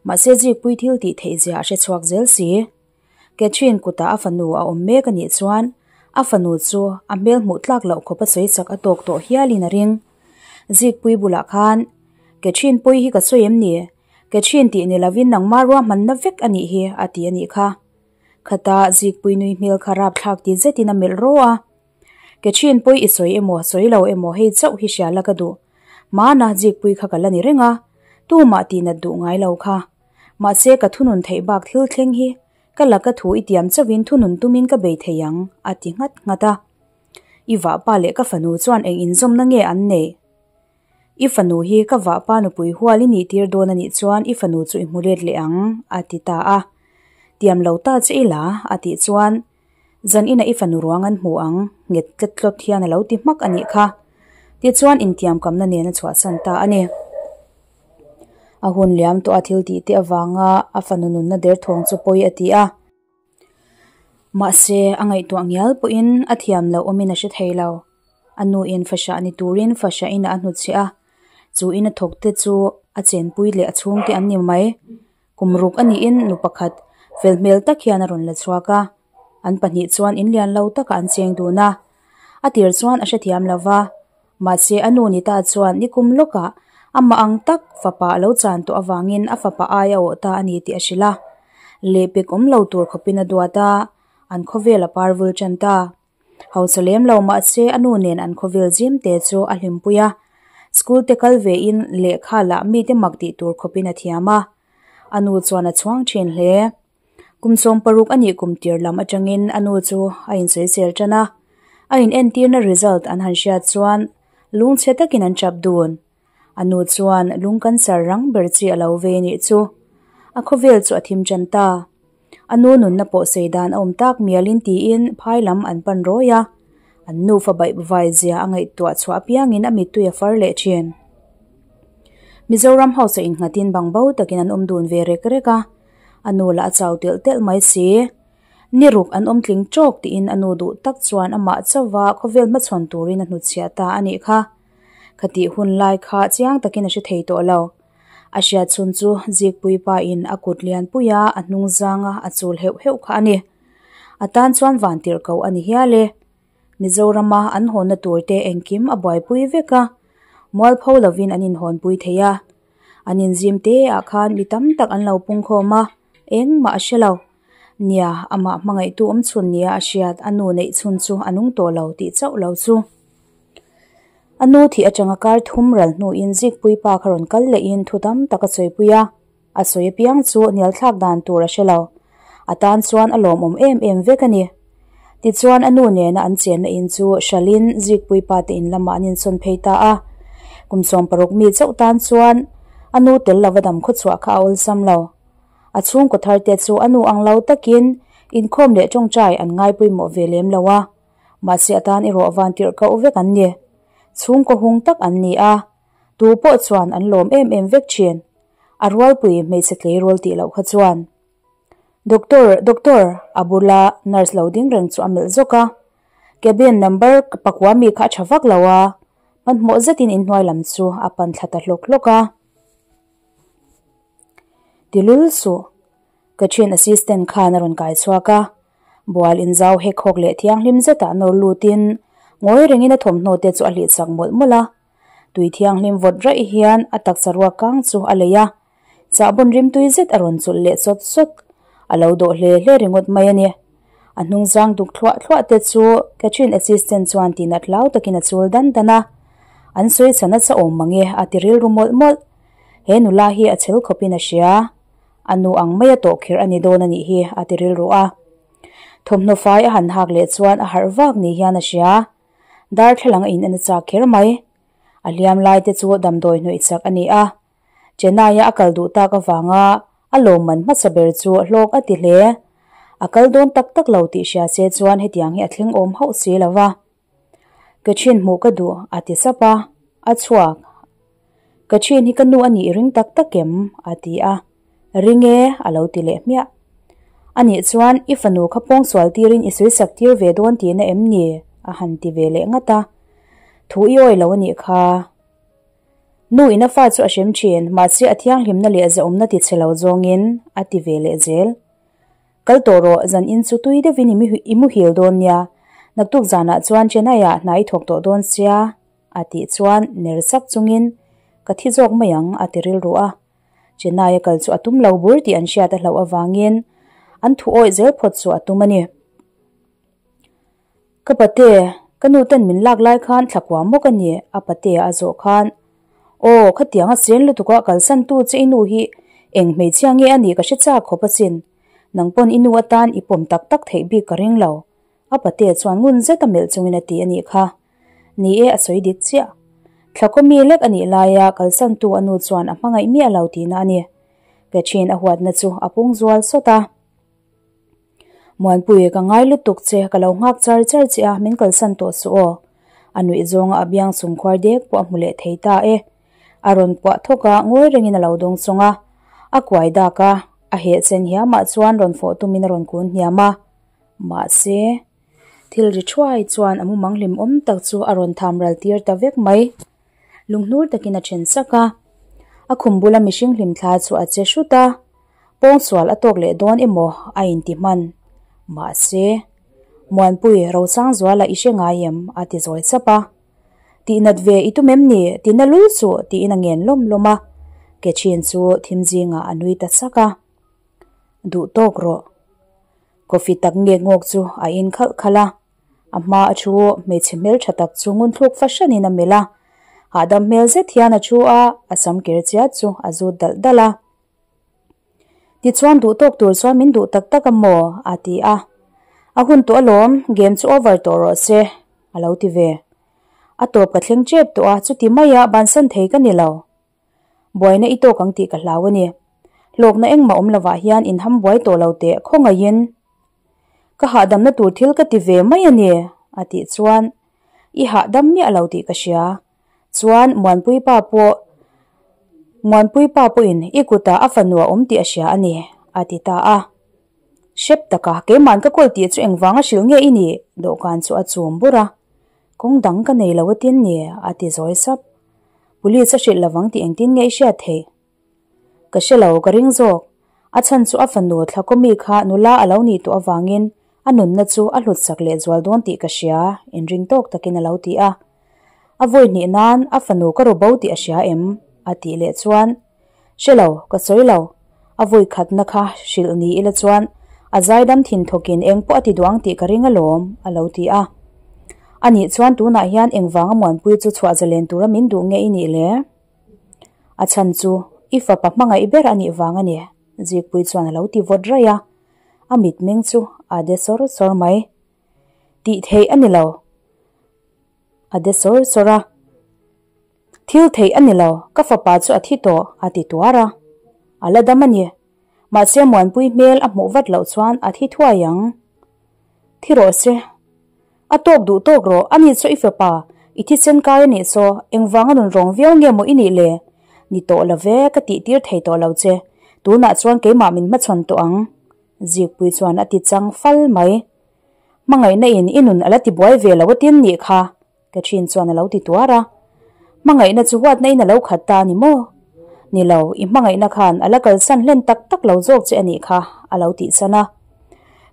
Mahse Zikpui thil tih theih zia a hre chhuak zel si. Catherine kutah a fanu a awm mek a nih chuan a fanu chu a hmel hmuh tlak loh khawp a sawi chak a tawk tawh hialin a ring. Zikpui bulah khan, Catherine pawi hi ka sawi em ni? Catherine tih ni lovin nangmah ruahmanna vek a nih hi a ti a nih kha. Khata Zikpui nui hmel kha rapthlak ti zetin a melh rawh a. Catherine pawi i sawi emaw sawi lo emaw hei chauh hi hria la ka duh. Hmana Zikpui kha ka la ni reng a, tumah tihnat duh ngai lo kha. Mahse ka thunun theih bak thil thleng hi ka laka thu i tiam chauhin thunun tumin ka bei thei ang, a ti nghat nghat a. I vahpa leh ka fanu chuan eng inzawmna nge an neih? I fanu hi ka vahpa nupui hual i nih tir dawn a nih chuan i fanu chu i hmu let leh ang, a ti ta a. Tiam lo ta che ila, a tih chuan Zan inah i fanu ruang an hmu ang, nghet tlet tlawt hian a lo ti hmak a nih kha. Tichuan intiamkamna nen a chhuahsan ta a ni. A hun liam tawh a thil tih te avanga a fanu nunna derthawng chu pawi a ti a. Mahse, a ngaihtuah ngial pawhin a thiam loh awmin a hre thei lo. A nuin fahrah ni turin fahrah inah a hnutchhe a, chu ina thawk te chu a chenpui leh a chhungte an ni mai. Kum ruk a niin nu pakhat fel hmel tak hian a rawn la chhuak a, an pahnih chuan in lian lo takah an cheng dun a. A tir chuan a hrethiam lo va, mahse a nu ni ta chuan nikum lawkah amah ang tak fapa a lo chan tawh avangin a fapa ai a awh ta a ni tih a hrilh a. Lehpek awm lo tur khawpin a duat a, an khawvel a par vul tan ta. Hausa lem lo mahse a nu nen an khawvel zim te chu a hlimpui a, school te kal ve in lehkha lah mite mak tih tur khawpin a thiam a, a nu chuan a chhuang thin hle. Kum 16 a nih kum tir lam atangin a nu chu a insawisel tan a, a in entirna result an han hriat chuan lungchhe takin an chap dun. A nu chuan lung cancer rang ber chi a lo vei nih chu. A khawvel chu a thim tan ta. A nu nunna pawh sei dan a awm tak mialin tiin phai lam an pan rawi a, an nufa baih vai zia a ngaihtuah chhuah apiangin a mittui a far leh thin. Mizoram House-a innghatin bangbo takin an awm dun ve rek rek a, a nu lah a chau telh telh mai si. Ni ruk an awm tling tawk tiin a nu duh tak chuan amah chauha khawvel hmachhawn turin a hnutchhiah ta a nih kha. Khatih hun lai kha chiang takin a hre thei tawh lo. A hriat chhun chu Zikpui pa in a kut lianpui a a hnung zanga a chul heuh heuh kha a ni. A tan chuan vantirh koh a ni hial e. Mizorama an hawnna tur te engkim a buaipui vek a, mualpho lovin an inhawnpui thei a. An inzim te ah khan mi tam tak an lo pungkhawm a, engmah a hre lo. Nia, amah hmangaihtu awm chhun nia a hriat a nu neih chhun chu a nung tawh lo tih chauh lo chu. A nu thih atanga kar thum ral hnuin Zikpui pa kha rawn kal lehin thu tam tak a sawipui a, a sawi apiang chu hnialthlak dan tur a hre lo. A tan chuan a lawmawm em em vek a ni. Tichuan a nu nena an chenna in chu hralhin Zikpui pa te in lamah an insawn phei ta a. Kum 16 mi chauh tan chuan a nu tel lova dam khawchhuah kha a awlsam lo. A chhungkaw thar te chu a nu ang lo takin inkhawm leh tawngtai an ngaipawimawh ve lem lo a. Mahse atan erawh vantirh koh vek an ni. Chhungkaw hung tak an ni a, tu pawh chuan an lawm em em vek thin. A rualpui hmeichhe tleirawl tih loh kha chuan. Doctor, doctor, a bula nurse lo ding reng chu a melh zawk a. Cabin number pakua mi kha a tha vak lo a, hmanhmawh zetin inhnuai lam chu a pan thla ta hlawk hlawk a. Tilul suh. Ka thian assistant khan a rawn kai chhuak a, bual inzau hek hawk leh thianghlim zetah nawr lutin ngawi rengin a thawmhnaw te chu a hlih chak mawlh mawlh a. Tui thianghlim vawt raih hian a taksa ruak kang chu a lei a, chahbawn rimtui zet a rawn chulh leh sawt sawt. A lo dawh hle hle ringawt mai a ni. A hnungzang duk thluah thluah te chu Catherine assistant chuan tihnat hlau takin a chul dan dan a. An sawi chhan a chahawm mange a ti rilru mawlh mawlh. He nula hi a chhel khawpin a hria. A nu ang mai a tawh kherh a ni dawn a nih hi a ti rilru a. Thawmhnaw fai a han hak leh chuan a harh vak ni hian a hria. Darthlalang a in en a chak kher mai. A hliam lai te chu damdawi hnawih chak a ni a. Chennai-a a kal duh tak avanga a lawmman hmasa ber chu hlawk a ti hle. A kal dawn tak tak lo tih hria se chuan hetiang hi a thleng awm hauh si lo va. Catherine hmuh ka duh, a ti sap a, a chhuak. Catherine hi ka nu a nih i ring tak tak em? a ti a. Ring e, a lo ti leh hmiah. A nih chuan i fanu kha pawngsual tirin i sawisak tir ve dawn tihna em ni? a han ti ve leh ngat a. Thu i awi lo a nih kha. Nu in a fa chu a hrem thin, mahse a thianghlimna leh zahawmna ti chhe lo zawngin a ti ve leh zel. Kal tawh rawh, zan in chu tui deuhin i muhil dawn nia, naktuk zanah chuan Chennai ah hna i thawk tawh dawn sia, a tih chuan ner sak chungin ka thi zawk mai ang a ti rilru a. Chennai a kal chu a tum lo bur tih an hriat a hlauh avangin an thu awih zel phawt chu a tum a ni. Ka pate, ka nu ten min lak lai khan thla kua mawk a ni, a pate a zawh khan. Aw, khatiang a sen lutuk a kalsan tu che i nu hi eng hmeichhia nge a nih ka hre chak khawp asin. Nang pawn i nu atan i pawm tak tak theih bik ka ring lo. A pate chuan ngun zet a melh chungin a ti a nih kha. Ni e, a sawi dik chiah. Thla kaw mi lek a nih laia kalsan tu a nu chuan a hmangaih miah lo tihna a ni. Catherine a huatna chu a pung zual sawt a. Muanpui, ka ngai lutuk che, ka lo nghak char char che a, min kalsan tawh suh aw. A nuih zawnga a biang chung khuar dek pawh a hmu leh thei ta e. A rawn puah thawk a, ngawi rengin a lo dawng chawng a. A kuai dak a, a heh chen hiamah chuan rawn fawh tumin a rawn kun hniam a. Mahse, thil ri thuai chuan a mumang hlimawm tak chu a rawn tham ral tir ta vek mai. Lunghnur takin a then sak a. A khum bula mihring hlimthla chu a che hrut a. Pawngsual a tawk leh dawn emaw a inti hman. Mahse, Muanpui, Rosangzuala i hre ngai em? a ti zawi sap a. Tihnat ve i tum em ni? Tina lul suh tiin a ngen lawm lawm a. Catherine chu thim zingah a nui ta sak a. Duh tawk rawh. Coffee tak ngek ngawk chu a in khalh khalh a. A hma a thu hmeichhe hmel tha tak chu ngun thluk fahranin a melh a. Hahdam hmel zet hian a thu a, a sam ker chiat chu a zut dalh dalh a. Tichuan duh tawk tur chuan min duh tak tak a maw? a ti a. A hun tawh alawm, game chu over tawh rawh se, a lo ti ve. A tawp ka thleng tep tawh a, chuti maia bansan thei ka ni lo. Buaina i tawk ang tih ka hlau a ni. Hlawkna engmah awm lovah hian inham buai tawh lo teh khawngaihin. Ka hahdamna tur thil ka ti ve mai a ni, a tih chuan i hahdam miah lo tih ka hria. Chuan Muanpui pa pawh Muanpui pa pawhin i kutah a fanu a awm tih a hria a ni, a ti ta a. Hrep taka keiman ka kawl tih chu engvanga hrilh nge i nih? Dawhkan chu a chum bur a. Kawng dang ka nei lo atin ni, a ti zawi sap. Police a hrilh lovang tih engtin nge i hriat theih? Ka hre lo, ka ring zawk. A chhan chu a fanu Thlakawmi kha nula a lo nih tawh avangin a nunna chu a hlutsak leh zual dawn tih ka hria, inring tawk takin a lo ti a. A vawi hnih nan a fanu ka ru bo tih a hria em? a tih leh chuan, Hre lo, ka sawi lo. A vawi khatna kha hrilh ni ila chuan a zaidam thin thawkin eng pawh a ti duang tih ka ring alawm, a lo ti a. A nih chuan tunah hian engvanga Muanpui chu chhuah zalen tura min duh nge i nih le? A chhan chu i fapa hmangaih ber a nih vang a ni, Zikpuii chuan a lo ti vawt raih a, a mitmeng chu a de sawr sawr mai. Tih theih a ni lo, a de sawr sawr a. Thil theih a ni lo, ka fapa chu a thi tawh, a ti tuar a. A la dam a ni. Mahse Muanpui hmel a hmuh vat loh chuan a thi thuai ang. Thi rawh se. A tawk duh tawk rawh, a ni chaw i fapa, i thisen kai a nih chaw, engvanga nun rawng viau nge maw i nih le? Ni tawh lo ve, ka tih tir thei tawh lo che, tunah chuan keimah min hmachhawn tawh ang. Zikpui chuan a ti chang fal mai. Hmangaihna in i nun a la ti buai ve lo atin nih kha, Catherine chuan a lo ti tuar a. Hmangaihna chu huatna in a lo khat ta a ni maw? Ni lo, i hmangaihna khan a la kalsan hlen tak tak lo zawk che a nih kha, a lo tihsan a.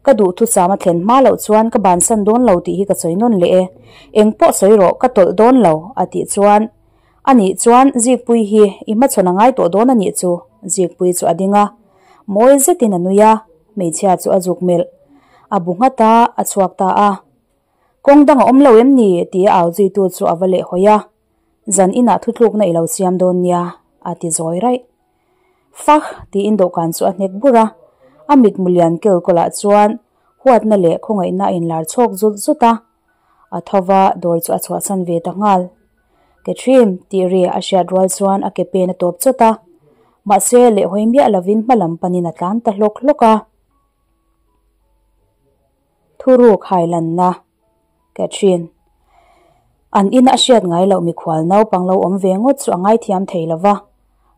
Ka duhthusam a thlen hma loh chuan ka bansan dawn lo tih hi ka sawi nawn leh e. Eng pawh sawi rawh, ka tawlh dawn lo, a tih chuan, A nih chuan Zikpuii hi i hmachhawn a ngai tawh dawn a nih chu, Zikpuii chu a ding a. Mawi zetin a nui a, hmeichhia chu a zuk melh. A bu nghat a, a chhuak ta a. Kawng dang a awm lo em ni? tia au zuitu chu a va leh hawi a. Zan inah thutlukna i lo siam dawn nia, a ti zawi raih. Fak! tiin dawhkan chu a hnek bur a. A mitmu lian kel kawlah chuan huatna leh khawngaihna a inlar chhawk zut zut a. A tho va, dawr chu a chhuahsan ve ta nghal. Catherine! tih ri a hriat rual chuan a ke pen a tawp chawt a. Mahse, lehhawi miah lovin hma lam panin a tlan ta hlawk hlawk a. Thuruk hailanna Catherine. An ina a hriat ngai loh mikhual naupang lo awm ve ngawt chu a ngaithiam thei lo va,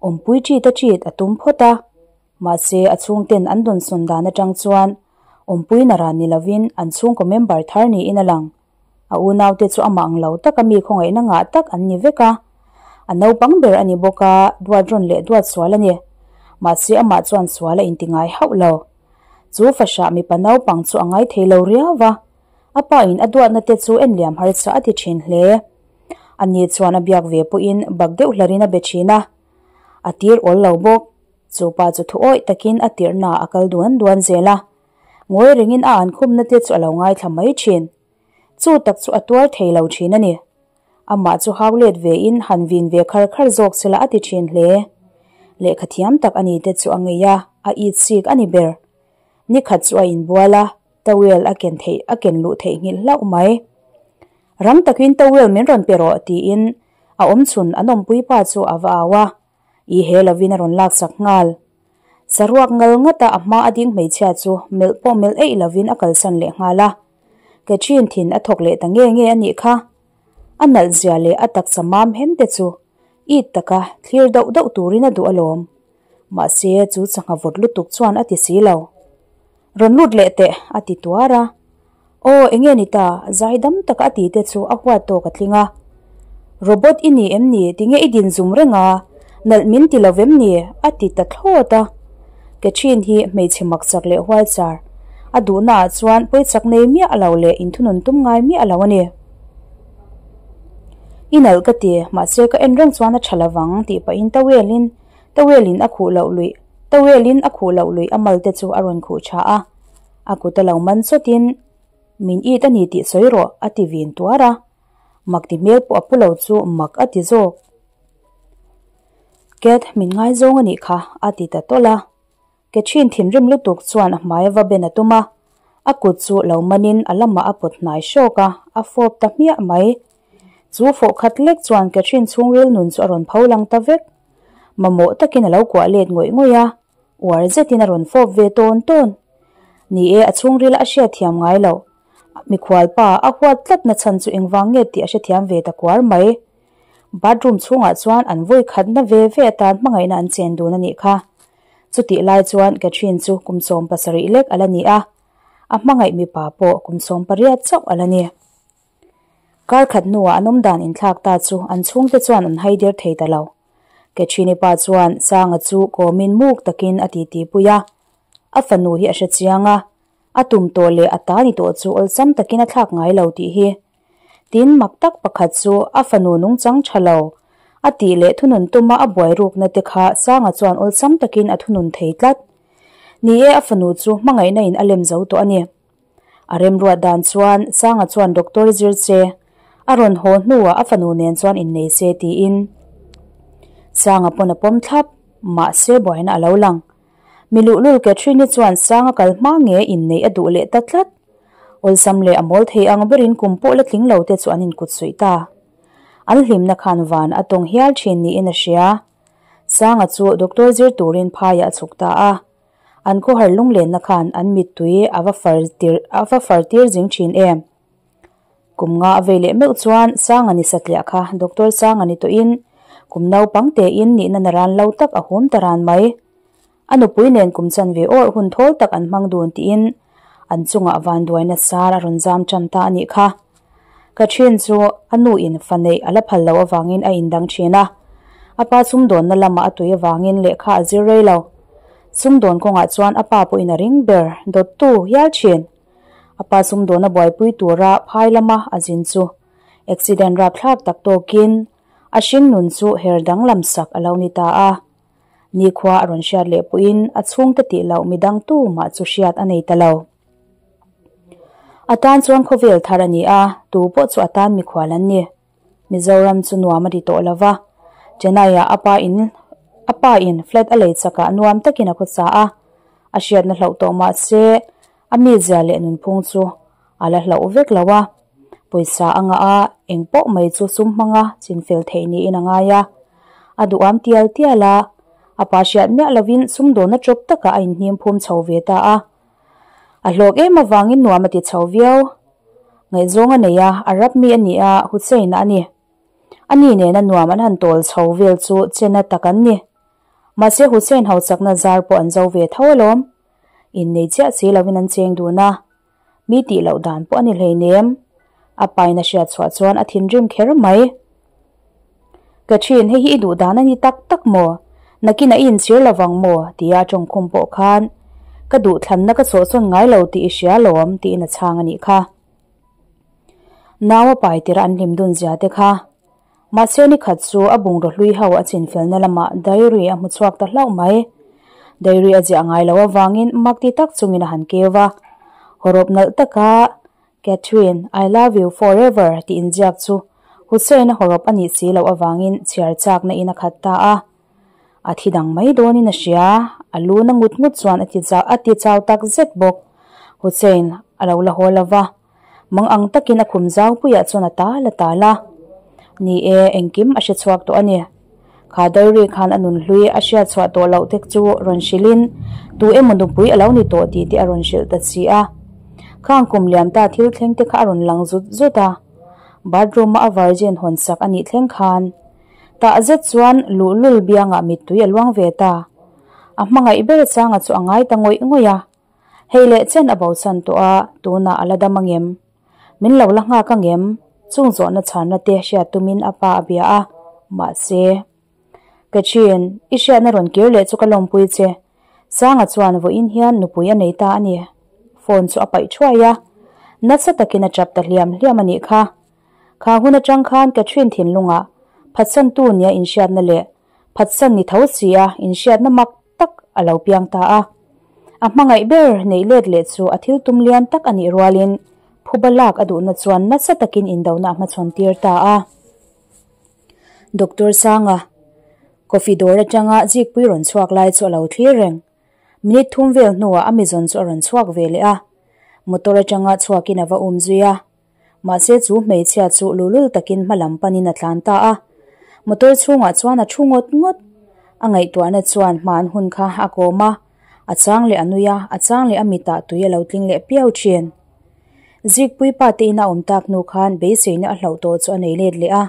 awmpui ṭit a ṭit a tum phawt a. Mahse, a chhungten an dawnsawn dan aṭang chuan awmpui naran ni lovin an chhungkaw member thar niin a lang. A unaute chu amah ang lo taka mi khawngaihna ngah tak an ni vek a. A naupang ber a ni bawk a, duat rawn leh duat sual a ni. Mahse, amah chuan sual a inti ngai hauh lo. Chu fahrah mipa naupang chu a ngai thei lo riau va, a pa in a duatna te chu en liam harsa a ti thin hle. Ani chuan a biak ve pawhin bak deuh hlarin a be thin a, a tir awl lo bawk. Chu pa chu thu awih takin a tirhna a kal duan duan zel a, ngawi rengin a ankhumna te chu a lo ngaithla mai thin. Chu tak chu a tuar thei lo thin a ni. Amah chu hau let ve in han vin ve khar khar zawk sela a ti thin hle. Lehkha thiam tak a ni te chu a ngei a, a it sik a ni ber. Ni khat chu a inbual a, towel a ken theih a ken luh theih nghilh hlauh mai. Rang takin towel min rawn pe rawh tiin a awmchhun an awmpui pa chu a va au a, i he lovin a rawn laksak nghal. Saruak ngal ngata a hma a ding hmeichhia chu melh pawh melh eih lovin a kalsan leh nghal a. Catherine thin a thawk leh ta nge nge a nih kha. A nalh zia leh a taksa mam hen te chu it taka thlir dauh dauh turin a duh alawm. Mahse chu sangha vawt lutuk chuan a ti si lo. Rawn lut leh teh a ti tuar a. Aw enge ni ta zaidam taka a ti te chu a huat tawk a tling a. Robot i ni em ni tinge i din zum reng a, nalh min ti lo vem ni a ti ta thlawt a. Catherine hi hmeichhe mak chak leh huai char a duhna ah chuan pawichak nei miah lo leh inthunun tum ngai miah lo a ni. I nalh ka ti, mahse ka en reng chuan a tha lovang tih pahin towel in towel in a khuh loh luih towel in a khuh loh luih a mal te chu a rawn khuh tha a, a kut a lo man chawt in min it a ni tih sawi rawh a ti vin tuar a, mak ti hmel pawh a pu lo chu mak a ti zawk. Cat min ngaizawng a nih kha a ti ta tawlh a. Catherine thinrim lutuk chuan a hmai va ben a tum a, a kut chu lo manin a lamah a pawt hnai hrawk a, a fawp ta hmiah mai. Chu fawh khat lek chuan Catherine chhungril nun chu a rawn pho lang ta vek. Mamawh takin a lo kuah let ngawih ngawih a, uar zetin a rawn fawp ve tawn tawn. Ni e, a chhungrila a hriatthiam ngai loh. Mikhual pa a huat tlat na chhan chu engvang nge tih a hrethiam ve ta kuar mai. Bathroom chhungah chuan an vawi khatna ve ve atan hmangaihna an chen dun a nih kha. Chutih lai chuan Catherine chu kum 17 lek a la ni a, a hmangaih mipa pawh kum 18 chauh a la ni. Kar khat hnuah an awmdan inthlak ta chu an chhungte chuan an haidir thei ta lo. Catherine-i pa chuan Sanga chu kawmin muk takin a titi pui a, a fanu hi a hre chiang a, a tum tawh leh a ta ni tawh chu awlsam takin a thlak ngai lo tih hi. Tin, mak tak pakhat chu a fanu nungchang tha lo a tih leh thunun tuma a buai rukna te kha Sanga chuan awlsam takin a thunun thei tlat. Ni e, a fanu chu hmangaihna in a lem zo tawh a ni. A remruat dan chuan Sanga chuan doctor zir che a rawn haw hnuah a fanu nen chuan innei se tiin Sanga pawn a pawm thlap, mahse buaina a lo lang. Mi luhlul Catherine-i chuan Sanga kal hma nge inneih a duh leh ta tlat. Awlsam leh a mawl thei ang berin kum pawh la tling lo te chu an inkut suih ta. An hlimna khan van a tawng hial thin niin a hria. Sanga chu doctor zir turin phaiah a chhuk ta a. An khawhar lunglenna khan an mittui a va far tir a va far tir zing thin em. Kum nga a vei leh meuh chuan Sanga ni satliah kha Doctor Sanga ni tawhin kum naupang tein nihna naran lo tak a hum ta ran mai. A nupui nen kum chanve awrh hun thawl tak an hmang dun tiin an chungah vanduaina sar a rawn zam tan ta a nih kha. Catherine chu a nu in fa neih a la phal loh avangin a indang thin a, a pa sumdawnna lamah a tui avangin lehkha a zir rei lo. Sumdawn kawngah chuan a pa pawhin a ring ber dawttu hial thin. A pa sumdawna buaipui tura phai lama a zin chu accident rapthlak tak tawkin a hringnun chu her danglam sak a lo ni ta a. Nikhua a rawn hriat leh pawhin a chhungte tih loh midang tu mah chu hriat a nei ta lo. A tan chuan khawvel thar a ni a, tu pawh chu a tan mikhual an ni. Mizoram chu nuam a ti tawh lo va, Chennai-ah a pa in a pa in flat a lei chakah nuam takin a khawsa a, a hriatna hlauh tawh mah se a mizia leh nunphung chu a la hlauh vek lo a, pawisa a ngah a, eng pawh mai chu sum hmanga chinfel theih niin a ngai a, a duham tial tial a, a pa hriat miah lovin sumdawnna tawp takah a inhnim phum chho ve ta a, a hlawk em avangin nuam a ti chho viau. Ngaihzawng a nei a, Arab mi a ni a, Hussein-a a ni. A ni nena nuam an han tawl chho vel chu chena tak an ni. Mahse Hussein hauchakna zar pawh an zo ve tho alawm. Innei chiah si lovin an cheng dun a. Mi tih loh dan pawh a ni hleinem. A pain a hriat chhuah chuan a thinrim kher mai. Ka thin, hei hi i duh dan a ni tak tak maw? Nakinah i inchhir lovang maw? tia a tawngkhum pawh khan, Ka duhthlanna ka chawhsawn ngai lo tih i hria alawm, tiin a chhang a nih kha. Nau a pai tirh an hlim dun zia te kha. Mahse ni khat chu a bungraw hlui ho a chinfelna lamah diary a hmu chhuak ta hlauh mai. Diary a ziah ngai loh avangin mak ti tak chungin a han keu va. Hawrawp nalh taka Catherine, I love you forever tih inziak chu Hussein-a hawrawp a nih si loh avangin chhiar chakna in a khat ta a. A thi dang mai dawnin a hria, a lu na ngut ngut chuan a ti a ti chau tak zet bawk. Hussein a lo la haw lo va, mang ang takin a khum zaupuiah chuan a tal a tal a. Ni e, engkim a hre chhuak tawh a ni. Kha diary khan a nun hlui a hriat chhuah tawh loh te chu rawn hrilhin tu emaw nupui a lo ni tawh tih te a rawn hrilh ta si a. Khang kum liam ta thil thleng te kha a rawn lang zut zut a. Bathroom a a virgin hawn sak a nih thleng khan Tah zet chuan luhlul biangah mittui a luang ve ta. A hmangaih ber changa chu a ngai ta ngawih ngawih a. Hei leh chen a bosan tawh a, tunah a la dam angem? Min lo la nghak angem? Chung zawhna chhanna te hriat tumin a pa a bia a, mahse. Catherine, i hriatna rawn kir leh chu ka lawmpui che. Sanga chuan vawiin hian nupui a nei ta a ni. Phone chu a paih thuai a, nasa takin a tap ta hliam hliam a nih kha. Kha hun atang khan Catherine thinlungah phatsantu nia inhriatna leh phatsan ni tho sia inhriatna mak tak a lo piang ta a. A hmangaih ber neih let leh chu a thil tum lian tak a nih rualin phuba lak a duhna chuan nasa takin indona a hmachhawn tir ta a. Doctor Sanga coffee dawr atanga zikpui rawn chhuak lai chu a lo thlir reng. Minute thum vel hnuah a mizawn chu a rawn chhuak ve leh a. Motor atanga chhuakin a va um zui a. Mahse chu hmeichhia chu luhlul takin hma lam panin a tlan ta a. Motor chhungah chuan a thu ngawt ngawt. A ngaihtuahna chuan hman hun kha a kawm a, a chang leh a nui a, a chang leh a mitah tui a lo tling leh piau thin. Zikpui pa te ina awm tak hnu khan beiseina a hlauh tawh chu a nei let leh a.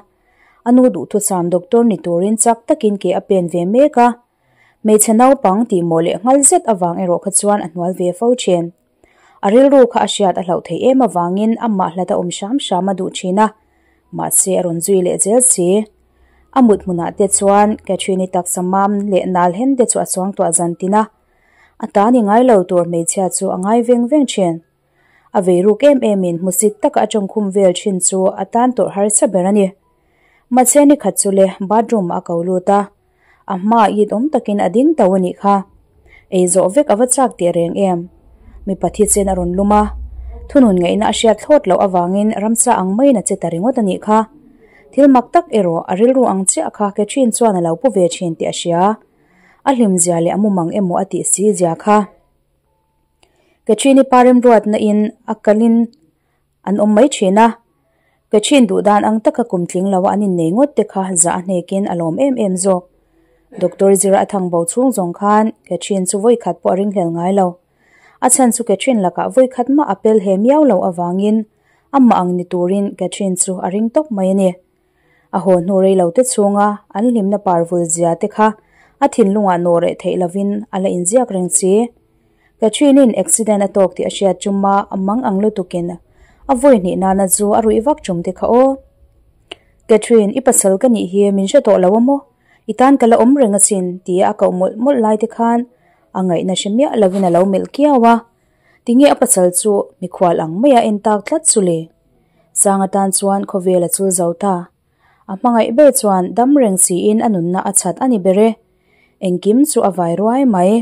A nu duhthusam doctor ni turin chak takin ke a pen ve mek a. Hmeichhe naupang tihmawh leh nghal zet avang erawh kha chuan a hnual ve fo thin. A rilru kha a hriat a hlauh theih em avangin amah hlat a awm hram hram a duh thin a, mahse a rawn zui leh zel si. A mut hmunah te chuan Catherine-i taksa mam leh nal hen te chu a chuangtuah zan tin a, a ta ni ngai lo tur hmeichhia chu a ngai veng veng thin. A vei ruk em emin hmusit taka a tawngkhum vel thin chu a tan tawrh harsa ber a ni. Mahse ni khat chu le bathroom-ah a ko lut a. A hma it awm takin a ding tau a nih kha. Ei zawh vek a va chak teh reng em? Mipa thi chen a rawn lum a, thunun ngaihna a hriat thlawt loh avangin ramsa ang maiin a che ta ringawt a nih kha. Thil mak tak erawh a rilru ang chiah kha Catherine chuan a lo pu ve thin tih a hria. A hlimzia leh a mumang emaw a tih si zia kha. Catherine-i pa remruatna in a kalin An awm mai thin a. Catherine duh dan ang taka kum tling lo a an innei ngawt te kha zah a hnekin a lawm em em zawk. Doctor Zira a thang bo chhung zawng khan Catherine chu vawi khat pawh a ringhlel ngai lo. A chhan chu Catherine lakah vawi khat mah a pel he miau lo avangin amah ang ni turin Catherine chu a ring tawp mai a ni. A haw hnu rei lo te chhunga an hlimna par vul zia te kha a thinlungah nawh reh theih lovin a la inziak reng si. Catherine-in accident a tawk tih a hriat chuma a mang ang lutukin a vawi hnih nana chu a ruih vak chum te kha aw. Catherine, i pasal ka nih hi min hre tawh lo a maw? I tan ka la awm reng asin tia a koh mawlh mawlh lai te khan a ngaihna hre miah lovin a lo melh kiau a. Tinge a pasal chu mikhual ang maia en tak tlat chu le? Sang atan chuan khawvel a chul zo ta. A hmangaih ber chuan dam reng siin a nunna a chhat a ni ber e. Engkim chu a vai ruai mai.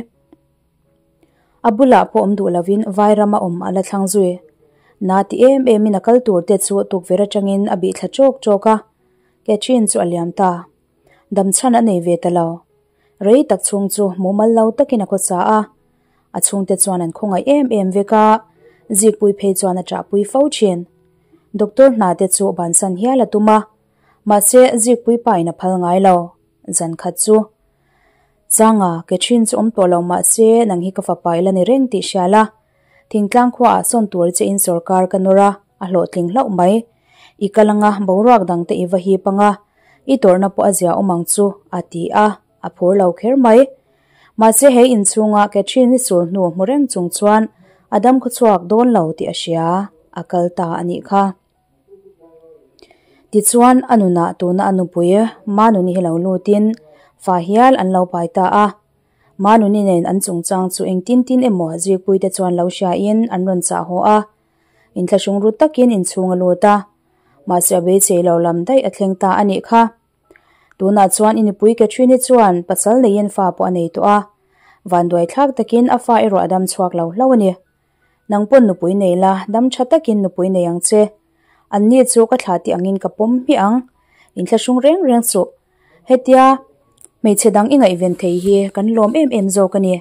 A bulah pawh awm duh lovin vai rama awm a la thlang zui. Na ti em emin a kal tur te chu tukverh atangin a bih thla chawk chawk a. Catherine chu a liam ta. Damchhan a nei ve ta lo. Rei tak chhung chu mumal lo takin a khawsa a. A chhungte chuan an khawngaih em em vek a, Zikpui phei chuan a ṭahpui fo ṭhin. Doctor hna te chu bansan hial a tum a, mahse Zikpui pa in a phal ngai lo. Zan khat chu. Changa, Catherine chu awm tawh lo mahse nang hi ka fapa i la ni reng tih hria la. Thingtlang khuaah sawn tur che in sawrkar ka nawr a. A hlawhtling hlauh mai. I kal anga boruak dangte i va hip anga i tawrhna pawh a zia awm ang chu, a ti a, a phur lo kher mai. Mahse he inchhunga Catherine-i sul hnu hmu reng chung chuan a dam khawchhuak dawn lo tih a hria, a kal ta a nih kha. Tichuan a nunah tuna a nupui Manuni hi lo lutin fa hial an lo pai ta a. Manuni nen an chungchang chu engtin tin emaw zirpuite chuan lo hriain an rawn chah haw a. Inthlahrung ru takin inchhung a lut a, mahse a beisei lo lam daih a thleng ta a nih kha. Tunah chuan i nupui Catherine-i chuan pasal neiin fa pawh a nei tawh a, vanduai thlak takin a fa erawh a dam chhuak lo hlauh a ni. Nang pawn nupui nei la, dam tha takin nupui nei ang che. Anni chu ka thlah tih angin ka pawm hmiah ang. Inthlahrung reng reng suh. Hetia hmeichhe dang i ngaihven thei hi kan lawm em em zawk a ni.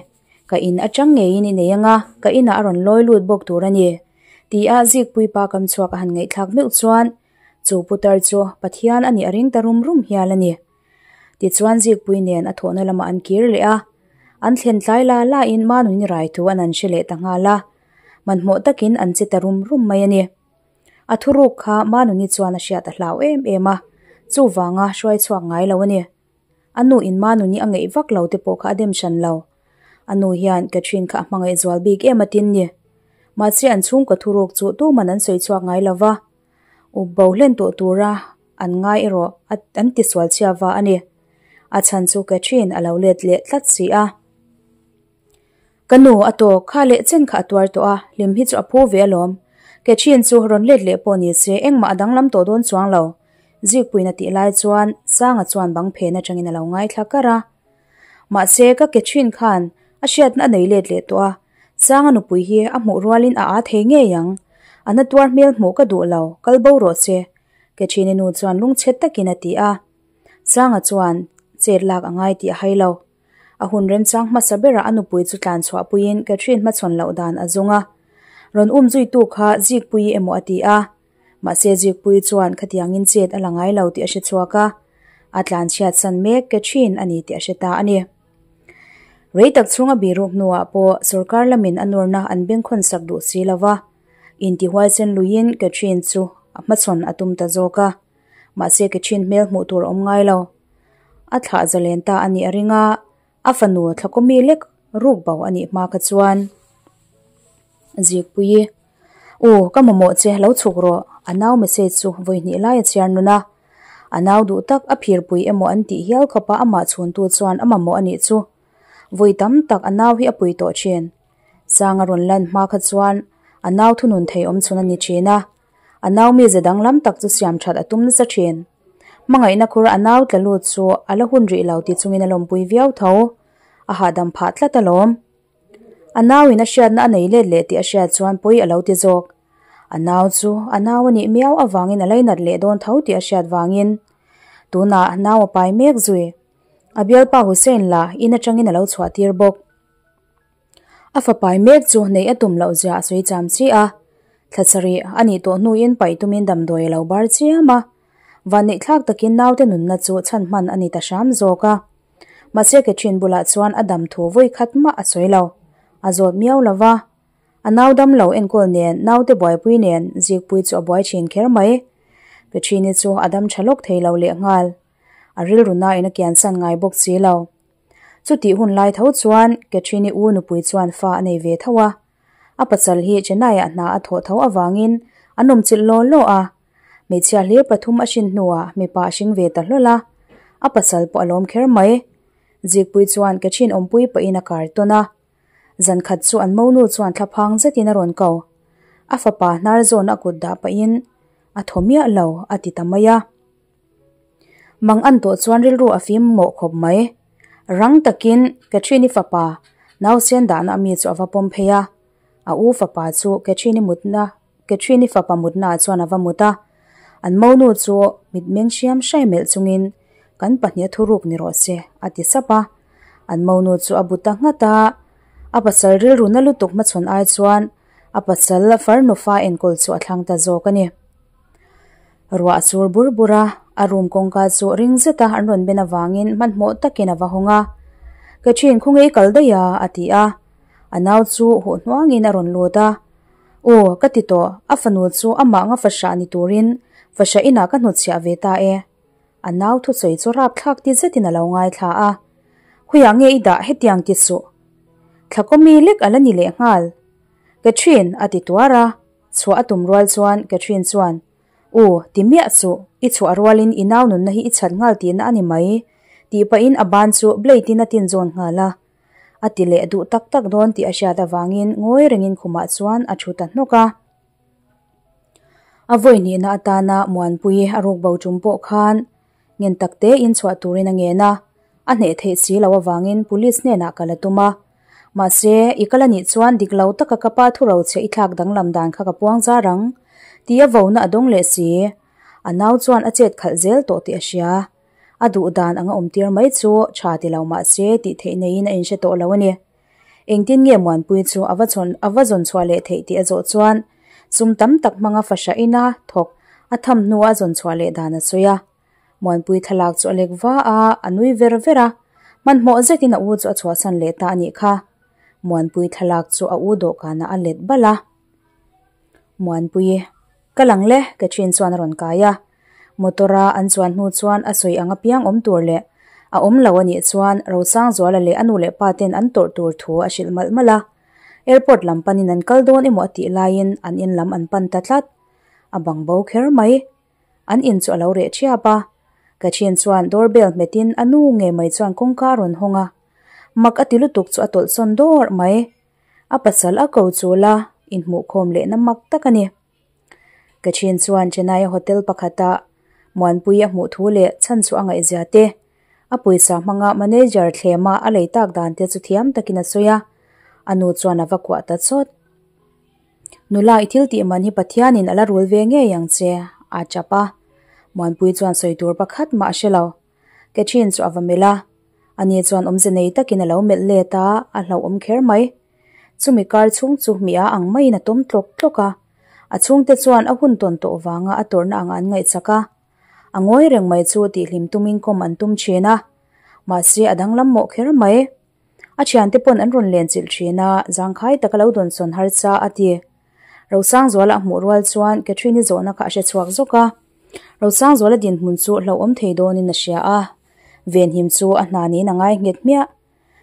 Ka in atang ngeiin i nei anga, ka inah a rawn lawi lut bawk tur a ni. Ti a Zikpuipa kam chhuak a han ngaihthlak meuh chuan chu putar chu Pathian a nih a ring ta rum rum hial a ni. Tichuan Zikpui nen a thawhna lamah an kir leh a, an thlen tlai la lain Manuni rai thu an an hre leh ta nghal a, hmanhmawh takin an che ta rum rum mai a ni. A thuruk kha Manuni chuan a hriat a hlau em em a, chuvanga hruai chhuak ngai lo a ni. A nu in Manuni a ngeih vak lo te pawh kha a dem hran lo. A nu hian Catherine kha a hmangaih zual bik em a tin ni. Mahse an chhungkaw thuruk chu tuman an sawi chhuak ngai lo va, up bo hlen tawh tura an ngai erawh an ti sual chhia va a ni. A chhan chu Catherine a lo let leh tlat si a. Ka nu a tawk kha leh chen kha a tuar tawh a, hlim hi chu a phu ve alawm. Catherine chu rawn let leh pawh ni se engmah a danglam tawh dawn chuang lo. Zikpuiin a tih lai chuan Sanga chuan bang phen atangin a lo ngaithla kar a. Mahse ka Catherine khan a hriatna a nei let leh tawh a, Sanga nupui hi a hmuh rualin a aa thei ngei ang. A na tuar hmel hmuh ka duh lo, kal bo rawh se. Catherine-i nu chuan lungchhe takin a ti a. Sanga chuan chet lak a ngai tih a hai lo. A hun remchang hmasa berah a nupui chu tlan chhuah puiin Catherine hmachhawn loh dan a zawng a. Rawn um zuitu kha Zikpuii emaw a ti a. Mahse Zikpuii chuan khatiangin chet a la ngai lo tih a hre chhuak a. A tlan chhiat san mek Catherine a ni tih a hre ta a ni. Rei tak chhunga biruk hnuah pawh sorkar lamin a nawrna an bengkhawn sak duh si lo va. Intihuaisen luiin Catherine chu a hmachhawn a tum ta zawk a. Mahse Catherine hmel hmuh tur a awm ngai lo. A thlah zalen ta a nih a ring a, a fanu thlakawmi lek ruk bo a nih hma kha chuan Zikpuii, U, ka mamawh che, lo chhuk rawh, a nau message chu vawi hnih lai a chhiar nun a. A nau duh tak a phirpui emaw an tih hial khawpa amah chhuntu chuan a mamawh a nih chu. Vawi tam tak a nau hi a pui tawh thin. Sanga rawn lan hma kha chuan a nau thunun thei awm chhun a ni thin a. A nau mize danglam tak chu siam that a tum nasa thin. Hmangaihna khur a nau tla lut chu a la hun rih lo ti chungin a lawmpui viau tho. A hahdam phah tlat alawm. A nauin a hriatna a nei let leh tih a hriat chuan pawi a lo ti zawk. A nau chu a nau a nih miau avangin a lainat leh dawn tho tih a hriat vangin tunah nau a pai mek zui. A bialpa Hussein lah in atangin a lo chhuah tir bawk. A fapai mek chu neih a tum loh zia a sawi cham chi a, thla sarih a nih tawh hnuin paih tumin damdawi a lo bar chiam a, vanneih thlak takin naute nunna chu chhan hman a ni ta hram zawk a. Mahse Catherine bulah chuan a dam thu vawi khat mah a sawi lo, a zawt miau lo va. A nau dam lo enkawl nen, naute buaipui nen zikpui chu a buai thin kher mai. Catherine-i chu a dam tha lawk thei lo lehnghal, a rilru nain a kiansan ngai bawk si lo. Chutih hun lai tho chuan Catherine-i u nupui chuan fa a nei ve tho a. A pasal hi Chennai-ah hna a thawh tho avangin an awm chilh law law a. Hmeichhia hlir pathum a hrin hnuah mipa a hring ve ta hlawl a. A pasal pawh a lawm kher mai. Zikpui chuan Catherine awmpui pawhin a kar tawn a. Zan khat chu an monu chuan thlaphang zetin a rawn ko. A fapa hnar zawn a kut dah pahin a thaw miah lo a ti ta mai a. Mang an tawh chuan rilru a fim mawh khawp mai. Rang takin Catherine-i fapa nausen dahna ami chu a va pawm phei a. A u fapa chu Catherine-i mutna Catherine-i fapa mutnaah chuan a va mut a. An monu chu mitmeng hriam hrai melh chungin kan pahnih a thuruk ni rawh se a ti sap a. An monu chu a bu ta nghat a. A pasal rilru na lutuk hmachhawn ai chuan a pasal farnu fa enkawl chu a thlang ta zawk a ni. Ruah a sur bur bur a, a room kawngka chu ring zeta an rawn ben avangin hmanhmawh takin a va hawng a. Catherine khawngei kal daih a, a ti a. A nau chu huh hnuangin a rawn lut a. Aw, ka ti tawh, a fanu chu amah anga fahrah ni turin fahrah inah ka hnutchhiah ve ta e. A nau thusawi chu rapthlak ti zetin a lo ngaithla a. Khawiah nge i dah hetiang ti suh? Thlakawmi lek a la ni lehnghal. Catherine, a ti tuar a, chhuah a tum rual chuan Catherine chuan, U, ti miah suh, i chhuah rualin i nau nunna hi i chhat nghal tihna a ni mai, tih pahin a ban chu blade in a tin zawn nghal a. A ti leh duh tak tak dawn tih a hriat avangin ngawi rengin khumah chuan a thu ta hnawk a. A vawi hnihna atana Muanpui a ruk bo tum pawh khan ngen tak tein chhuah turin a ngen a, a hneh theih si loh avangin police hnenah kal a tum a. Mahse, i kal anih chuan dik lo taka ka pa thu rochhe i thlak danglam dan kha ka puang zar ang, tih a vona a dawng leh si. A nau chuan a chet khalh zel tawh tih a hria. A duh dan anga awmtir mai chu tha ti lo mahse tih theih neiin a inhre tawh lo a ni. Engtin nge Muanpui chu a va chhawn a va zawn chhuah leh theih tih a zawh chuan sum tam tak hmanga fahrah ina thawk a tham hnua a zawn chhuah leh dan a sawi a. Muanpui thlalak chu a lek va a, a nui ver ver a, hmanhmawh zetin a u chu a chhuahsan leh ta a nih kha. Muanpui thlalak chu a u dawhkanah a let balh a. Muanpui, Ka lang le, Catherine chuan a rawn kai a. Motor a an chuan hnu chuan a sawi ang apiang awm tur leh a awm lo a nih chuan Rosangzuala leh a nu leh pa ten an tawrh tur thu a hrilh malh malh a. Airport lam panin an kal dawn emaw a tih laiin an in lam an pan ta tlat. A bang bo kher mai. An in chu a lo reh thiap a. Catherine chuan doorbell hmetin a nu ngei mai chuan kawngka a rawn hawng a. Mak a ti lutuk chu a tawlh sawn dawrh mai. A pasal a ko chul a, inhmuhkhawm lehna mak tak a ni. Catherine chuan Chennai hotel pakhata Muanpui a hmuh thu leh chhan chu a ngaihzia te, a pawisa hmanga manager thlema a lei tak dan te chu thiam takin a sawi a, a nu chuan a va kuah ta chawt. Nula i thil tih man hi Pathianin a la rul ve ngei ang che, a chap a. Muanpui chuan sawi tur pakhat mah a hre lo. Catherine chu a va melh a, ani chuan awmze nei takin a lo melh let a, a hlauhawm kher mai. Chumi kar chhung chu mi a ang maiin a tawm tlawk tlawk a, a chhungte chuan a hun tawn tawh vanga a tawrhna anga an ngaihchak a. A ngawi reng mai chu tihhlim tumin kawm an tum thin a, mahse a danglam mawh kher mai. A thiante pawn an rawn len chilh thin a, zangkhai taka lo dawnsawn harsa a ti. Rosangzuala a hmuh rual chuan Catherine-i zawhna kha a hre chhuak zawk a. Rosangzuala dinhmun chu hlauhawm thei dawnin a hria a, venhim chu a hna niin a ngai nghet hmiah.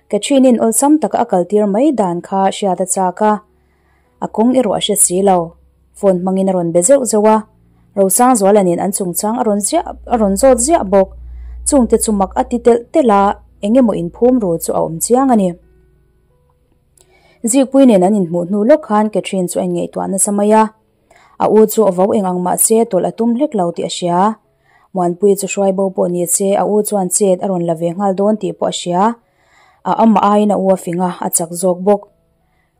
Catherine-in awlsam taka a kaltir mai dan kha hriat a chak a, a kawng erawh a hre si lo. Phone hmangin a rawn be zeuh zeuh a, Rosangzuala nen an chungchang a rawn ziah a rawn zawt ziah bawk. Chungte chu mak a ti telh telh a, eng emaw inphum ru chu a awm chiang a ni. Zikpui nen an inhmuh hnu lawk khan Catherine chu a inngaihtuah nasa mai a, a u chu a vo eng ang mah se tawlh a tum hlek lo tih a hria. Muanpui chu hruai bo pawh ni se a u chuan chet a rawn la ve nghal dawn tih pawh a hria. A amah aiin a u a fing a, a chak zawk bawk.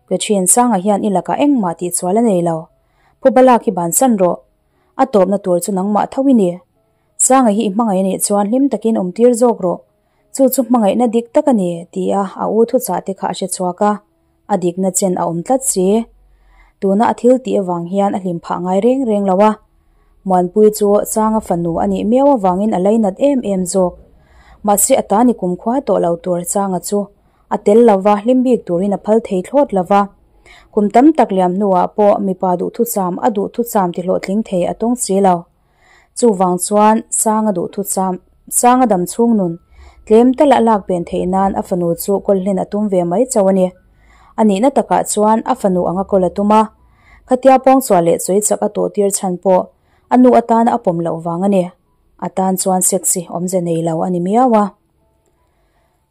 Catherine Sanga hian i lakah engmah tihchual a nei lo. Phuba lak hi bansan rawh. A tawpna tur chu nangmah tho i ni. Sanga hi i hmangaih anih chuan hlim takin awm tir zawk rawh. Chu chu hmangaihna dik tak a ni, tia a u thuchah te kha a hre chhuak a. A dikna chen a awm tlat si. Tuna a thil tih avang hian a hlim phah ngai reng reng lo a. Muanpui chu Sanga fanu a nih miau avangin a lainat em em zawk. Mahse a ta ni kumkhua tawh lo tur Sanga chu a tel lova hlim bik turin a phal thei thlawt lova. Kum tam tak liam hnuah pawh mipa duhthusam a duhthusam ti hlawhtling thei a tawng si lo. Chuvang chuan Sanga duhthusam Sanga dam chhung nun tlem tala a lak pen theih nan a fanu chu kawl hlen a tum ve mai chauh a ni. A nihna takah chuan a fanu anga kawl a tum a, khatia pawngsual leh chawi chak a tawh tir chhan pawh a nu atana a pawm loh vang a ni. A tan chuan sex hi awmze nei lo a ni miau a.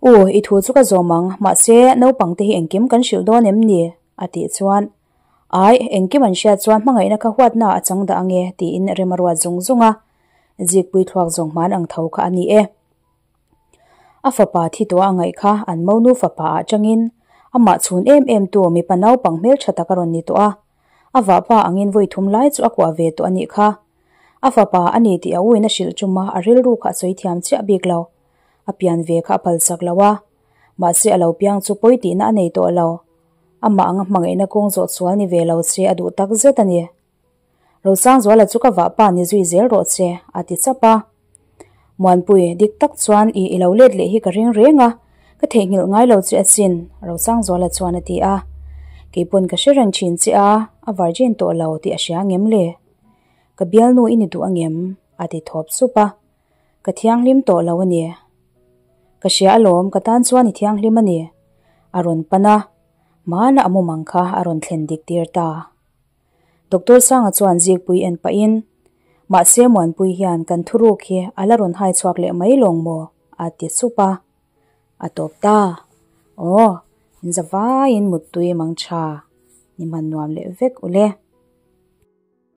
U, i thu chu ka zawm ang, mahse naupang te hi engkim kan hrilh dawn em ni? a tih chuan Ai, engkim an hriat chuan hmangaihna kha huatna a chang dah ange tiin rem a ruat zung zung a, zikpui thluak zawng hman ang tho kha a ni e. A fapa thi tawh a ngaih kha an monu fapa ah changin amah chhun em em tu mipa naupang hmeltha tak a rawn ni tawh a, a vahpa angin vawi thum lai chu a kuah ve tawh a nih kha. A fapa a ni tih a uin a hrilh chuma a rilru kha a sawi thiam chiah bik lo. A pian ve kha a palsak lo a, mahse a lo piang chu pawi tihna a nei tawh lo. Amah anga hmangaihna kawng zawh sual ni ve lo se a duh tak zet a ni. Rosangzuala chu ka vahpa ni zui zel rawh che, a ti chap a. Muanpui, dik tak chuan i i lo let leh hi ka ring reng a, ka theihnghilh ngai lo che asin, Rosangzuala chuan a ti a. Keipawn ka hre reng thin che a, a virgin tawh lo tih a hria ngem le? Ka bialnu i ni duh angem? a ti thawp sup a. Ka thianghlim tawh lo a ni. Ka hria alawm, ka tan chuan i thianghlim a ni. A rawn pan a, hmana a mumang kha a rawn thlen dik tir ta. Doctor Sanga chuan Zikpui en pahin, Mahse Muanpui hian kan thuruk hi a la rawn hai chhuak leh mai lawng maw? a ti sup a. A tawp ta. Aw, in za vaiin muttui mang tha ni hman nuam leh vek ule.